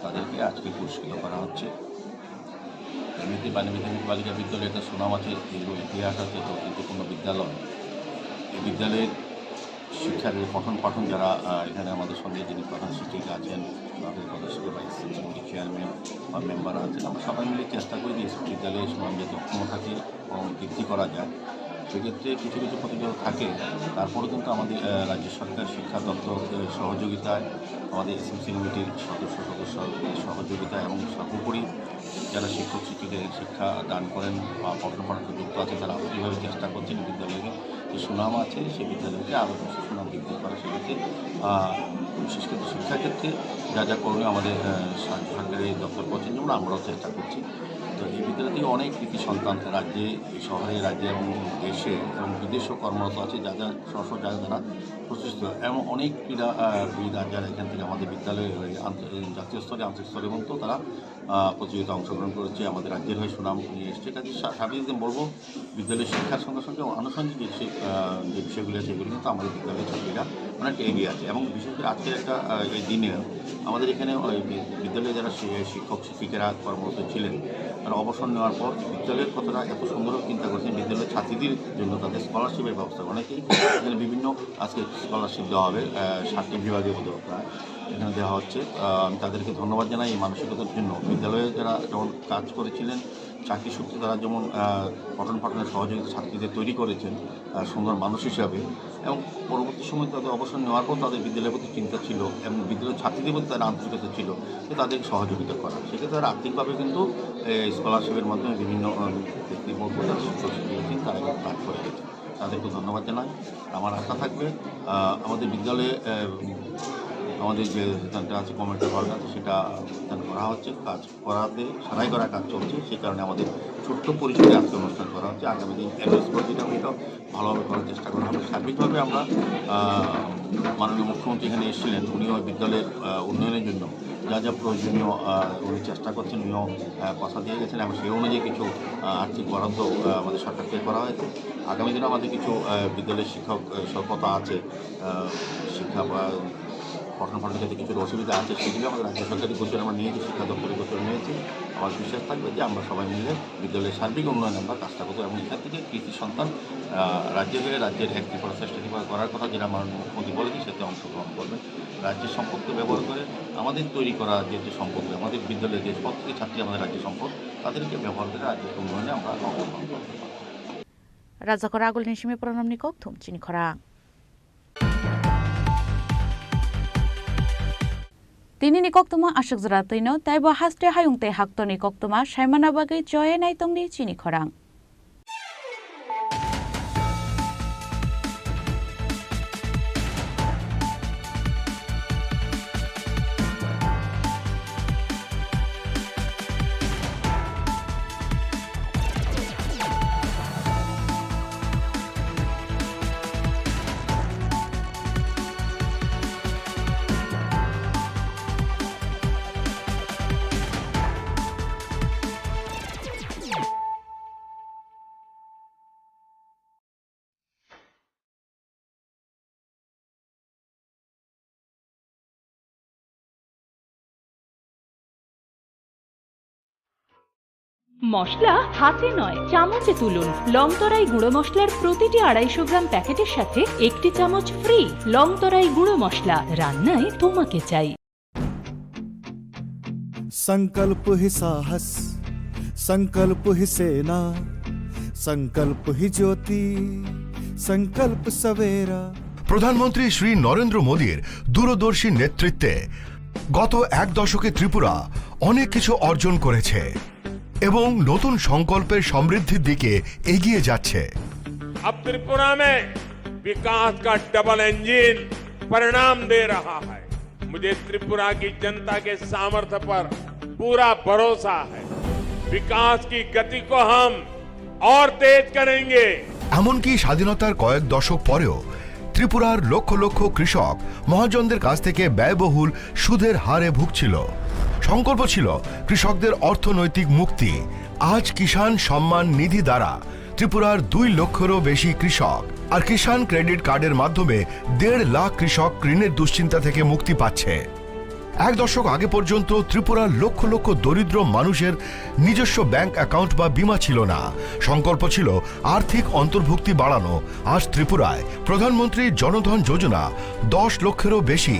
তাদেরকে আজকে পুরস্কৃত করা হচ্ছে। এমনিতে বাণী বিদ্যাপীঠ বালিকা বিদ্যালয়ে একটা সুনাম আছে, দীর্ঘ ইতিহাস আছে, একটা ঐতিহ্যপূর্ণ বিদ্যালয়। এই বিদ্যালয়ের শিক্ষার এই পঠন পাঠন যারা, আহ, এখানে আমাদের সঙ্গে যিনি প্রধান শিক্ষিকা আছেন, আমাদের প্রধান শিক্ষক বা এসএসসি কমিটির চেয়ারম্যান বা মেম্বার আছেন, আমরা সবাই মিলে চেষ্টা করি যে বিদ্যালয়ের সুনাম যাতে অক্ষুণ্ণ থাকে এবং বৃদ্ধি করা যায়। সেক্ষেত্রে কিছু কিছু প্রতিবন্ধক থাকে, তারপরেও কিন্তু আমাদের, আহ, রাজ্য সরকার, শিক্ষা দপ্তর, আহ, সহযোগিতায়, আমাদের এসএমসি কমিটির সদস্য সদস্যদের সহযোগিতা এবং সর্বোপরি যারা শিক্ষক শিক্ষিকাদের শিক্ষা দান করেন বা পঠন পাঠনে যুক্ত আছেন, তারা আন্তরিকভাবে চেষ্টা করছেন বিদ্যালয়কে যে সুনাম আছে, সেই বিদ্যালয়কে আরও বেশি সুনাম বৃদ্ধি করা। সেক্ষেত্রে, আহ, বিশেষ করে শিক্ষাক্ষেত্রে যা যা করণীয় আমাদের, আহ, রাজ্য সরকারের দপ্তর করছেন, যেমন আমরাও চেষ্টা করছি। তো এই বিদ্যালয় থেকে অনেক কৃতি সন্তান রাজ্যে, এই শহরে, রাজ্যে এবং দেশে এবং বিদেশেও কর্মরত আছে, যা যা স্ব স্ব জায়গায় তারা প্রতিষ্ঠিত। এবং অনেক ক্রীড়া, আহ, বিদ আর যারা এখান থেকে আমাদের বিদ্যালয়ে হয়ে আন্ত-, জাতীয় স্তরে, আন্তর্জাতিক স্তরে এবং তো তারা, আহ, প্রতিযোগিতায় অংশগ্রহণ করেছে, আমাদের রাজ্যের হয়ে সুনাম নিয়ে এসছে। কাজে সা-, সার্বিক দিক দিয়ে বলবো, বিদ্যালয়ের শিক্ষার সঙ্গে সঙ্গে আনুষঙ্গিক যে বিষয়, আহ, যে বিষয়গুলি আছে, এগুলি কিন্তু আমাদের বিদ্যালয়ের ছাত্রীরা অনেকটা এগিয়ে আছে। এবং বিশেষ করে আজকের একটা, আহ, এই দিনে আমাদের এখানে ওই বি-, বিদ্যালয়ে যারা শি-, শিক্ষক শিক্ষিকারা কর্মরত ছিলেন, তারা অবসর নেওয়ার পর বিদ্যালয়ের কথাটা এত সুন্দরভাবে চিন্তা করেছেন, বিদ্যালয়ের ছাত্রীদের জন্য তাদের স্কলারশিপের ব্যবস্থা। অনেকেই এখানে বিভিন্ন আজকে স্কলারশিপ দেওয়া হবে, আহ, সাতটি বিভাগের মধ্যে প্রায় এখানে দেওয়া হচ্ছে। আহ, আমি তাদেরকে ধন্যবাদ জানাই এই মানসিকতার জন্য। বিদ্যালয়ে যারা যেমন কাজ করেছিলেন, চাকরি সূত্রে তারা যেমন, আহ, পঠন পাঠনের সহযোগিতা ছাত্রীদের তৈরি করেছেন, আহ, সুন্দর মানুষ হিসাবে, এবং পরবর্তী সময় তাদের অবসর নেওয়ার পর তাদের বিদ্যালয়ের প্রতি চিন্তা ছিল এবং বিদ্যালয়ের ছাত্রীদের প্রতি তাদের আন্তরিকতা ছিল যে তাদেরকে সহযোগিতা করা। সেক্ষেত্রে তারা আর্থিকভাবে কিন্তু এই স্কলারশিপের মাধ্যমে বিভিন্ন, আহ, ব্যক্তি বর্গ যারা শিক্ষক শিক্ষিকা আছেন তারা কিন্তু কাজ করে গেছে। তাদেরকে ধন্যবাদ জানাই। আমার আশা থাকবে, আহ, আমাদের বিদ্যালয়ে, আহ, আমাদের যে সেন্টার আছে, কমিউনিটি হলটা আছে, সেটা উদ্বোধন করা হচ্ছে, কাজ করাতে সারাই করা কাজ চলছে। সেই কারণে আমাদের ছোট্ট পরিসরে আজকে অনুষ্ঠান করা হচ্ছে। আগামী দিন অ্যাডভান্স প্রতিটা হয়তো ভালোভাবে করার চেষ্টা করা হবে। সার্বিকভাবে আমরা, আহ, মাননীয় মুখ্যমন্ত্রী এখানে এসেছিলেন, উনিও বিদ্যালয়ের, আহ, উন্নয়নের জন্য যা যা প্রয়োজনীয়, আহ, উনি চেষ্টা করছেন, উনিও, আহ, কথা দিয়ে গেছেন এবং সেই অনুযায়ী কিছু, আহ, আর্থিক বরাদ্দ, আহ, আমাদের সরকার থেকে করা হয়েছে। আগামী দিনে আমাদের কিছু, আহ, বিদ্যালয়ের শিক্ষক, আহ, স্বল্পতা আছে, আহ, শিক্ষা বা পঠন পাঠনের ক্ষেত্রে কিছুটা অসুবিধা আছে, সেগুলো আমাদের রাজ্য সরকারের গোচরে আমরা নিয়েছি, শিক্ষা দপ্তরের গোচরে নিয়েছি। আমার বিশ্বাস থাকবে যে আমরা সবাই মিলে বিদ্যালয়ের সার্বিক উন্নয়নে আমরা কাজটা করবো এবং এখান থেকে কৃতি সন্তান, আহ, রাজ্যের হয়ে রাজ্যের এক ত্রিপুরা শ্রেষ্ঠ ত্রিপুরা করার কথা যেটা মাননীয় মুখ্যমন্ত্রী বলেছেন, সেটা অংশগ্রহণ করবেন। রাজ্যের সম্পদকে ব্যবহার করে আমাদের তৈরি করা যে, যে সম্পদ, আমাদের বিদ্যালয়ে যে প্রত্যেকটি ছাত্রী আমাদের রাজ্যের সম্পদ, তাদেরকে ব্যবহার করে রাজ্যের উন্নয়নে আমরা অংশগ্রহণ করতে পারবো। Rajakor Agulini simi Pranamni kokthum chini khorang. Tinini koktwma aswk jora twino, tei bo haste hayung tei haktorni koktwma saimana bagwi choye naitongdi chini khorang. মশলা হাতে নয়, চামচে তুলুন। লংতরাই গুঁড়ো মশলার প্রতিটি আড়াইশো গ্রাম প্যাকেটের সাথে একটি চামচ ফ্রি। লংতরাই গুঁড়ো মশলা, রান্নায় তোমাকে চাই। संकल्प ही साहस, संकल्प ही सेना, संकल्प ही ज्योति, संकल्प सवेरा। প্রধানমন্ত্রী শ্রী নরেন্দ্র মোদীর দূরদর্শী নেতৃত্বে গত এক দশকে ত্রিপুরা অনেক কিছু অর্জন করেছে এবং নতুন সংকল্পের সমৃদ্ধির দিকে এগিয়ে যাচ্ছে। अब त्रिपुरा में विकास का डबल इंजन परिणाम दे रहा है। मुझे त्रिपुरा की जनता के सामर्थ्य पर पूरा भरोसा है। विकास की गति को हम और तेज करेंगे। এমনকি স্বাধীনতার কয়েক দশক পরেও ত্রিপুরার লক্ষ লক্ষ কৃষক মহাজনদের কাছ থেকে ব্যয়বহুল সুদের হারে ভুগছিল। সংকল্প ছিল কৃষকদের অর্থনৈতিক মুক্তি। আজ কিষাণ সম্মান নিধি দ্বারা ত্রিপুরার দুই লক্ষেরও বেশি কৃষক আর কিষাণ ক্রেডিট কার্ডের মাধ্যমে দেড় লাখ কৃষক ঋণের দুশ্চিন্তা থেকে মুক্তি পাচ্ছে। এক দশক আগে পর্যন্ত ত্রিপুরার লক্ষ লক্ষ দরিদ্র মানুষের নিজস্ব ব্যাংক অ্যাকাউন্ট বা বীমা ছিল না। সংকল্প ছিল আর্থিক অন্তর্ভুক্তি বাড়ানো। আজ ত্রিপুরায় প্রধানমন্ত্রী জনধন যোজনা দশ লক্ষেরও বেশি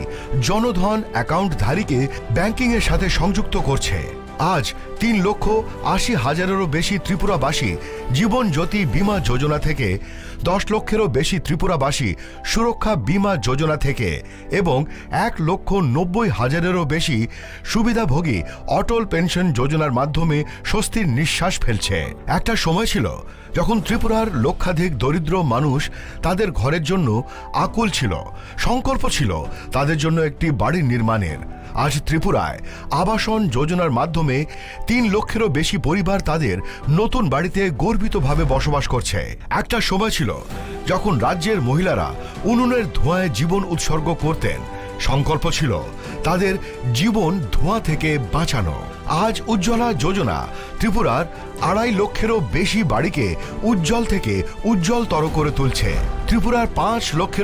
জনধন অ্যাকাউন্টধারীকে ব্যাংকিংয়ের সাথে সংযুক্ত করছে। আজ তিন লক্ষ আশি হাজারেরও বেশি ত্রিপুরাবাসী জীবন জ্যোতি বীমা যোজনা থেকে, দশ লক্ষেরও বেশি ত্রিপুরাবাসী সুরক্ষা বীমা যোজনা থেকে এবং এক লক্ষ নব্বই হাজারেরও বেশি সুবিধাভোগী অটল পেনশন যোজনার মাধ্যমে স্বস্তির নিঃশ্বাস ফেলছে। একটা সময় ছিল যখন ত্রিপুরার লক্ষাধিক দরিদ্র মানুষ তাদের ঘরের জন্য আকুল ছিল, সংকল্প ছিল তাদের জন্য একটি বাড়ি নির্মাণের। আজ ত্রিপুরায় আবাসন যোজনার মাধ্যমে তিন লক্ষেরও বেশি পরিবার তাদের নতুন বাড়িতে গর্বিতভাবে বসবাস করছে। একটা সময় ছিল যখন রাজ্যের মহিলারা উনুনের ধোঁয়ায় জীবন উৎসর্গ করতেন। সংকল্প ছিল তাদের জীবন ধোঁয়া থেকে বাঁচানো। আজ উজ্জ্বলা যোজনা ত্রিপুরার আড়াই লক্ষেরও বেশি বাড়িকে উজ্জ্বল থেকে উজ্জ্বলতর করে তুলছে। ত্রিপুরার পাঁচ লক্ষের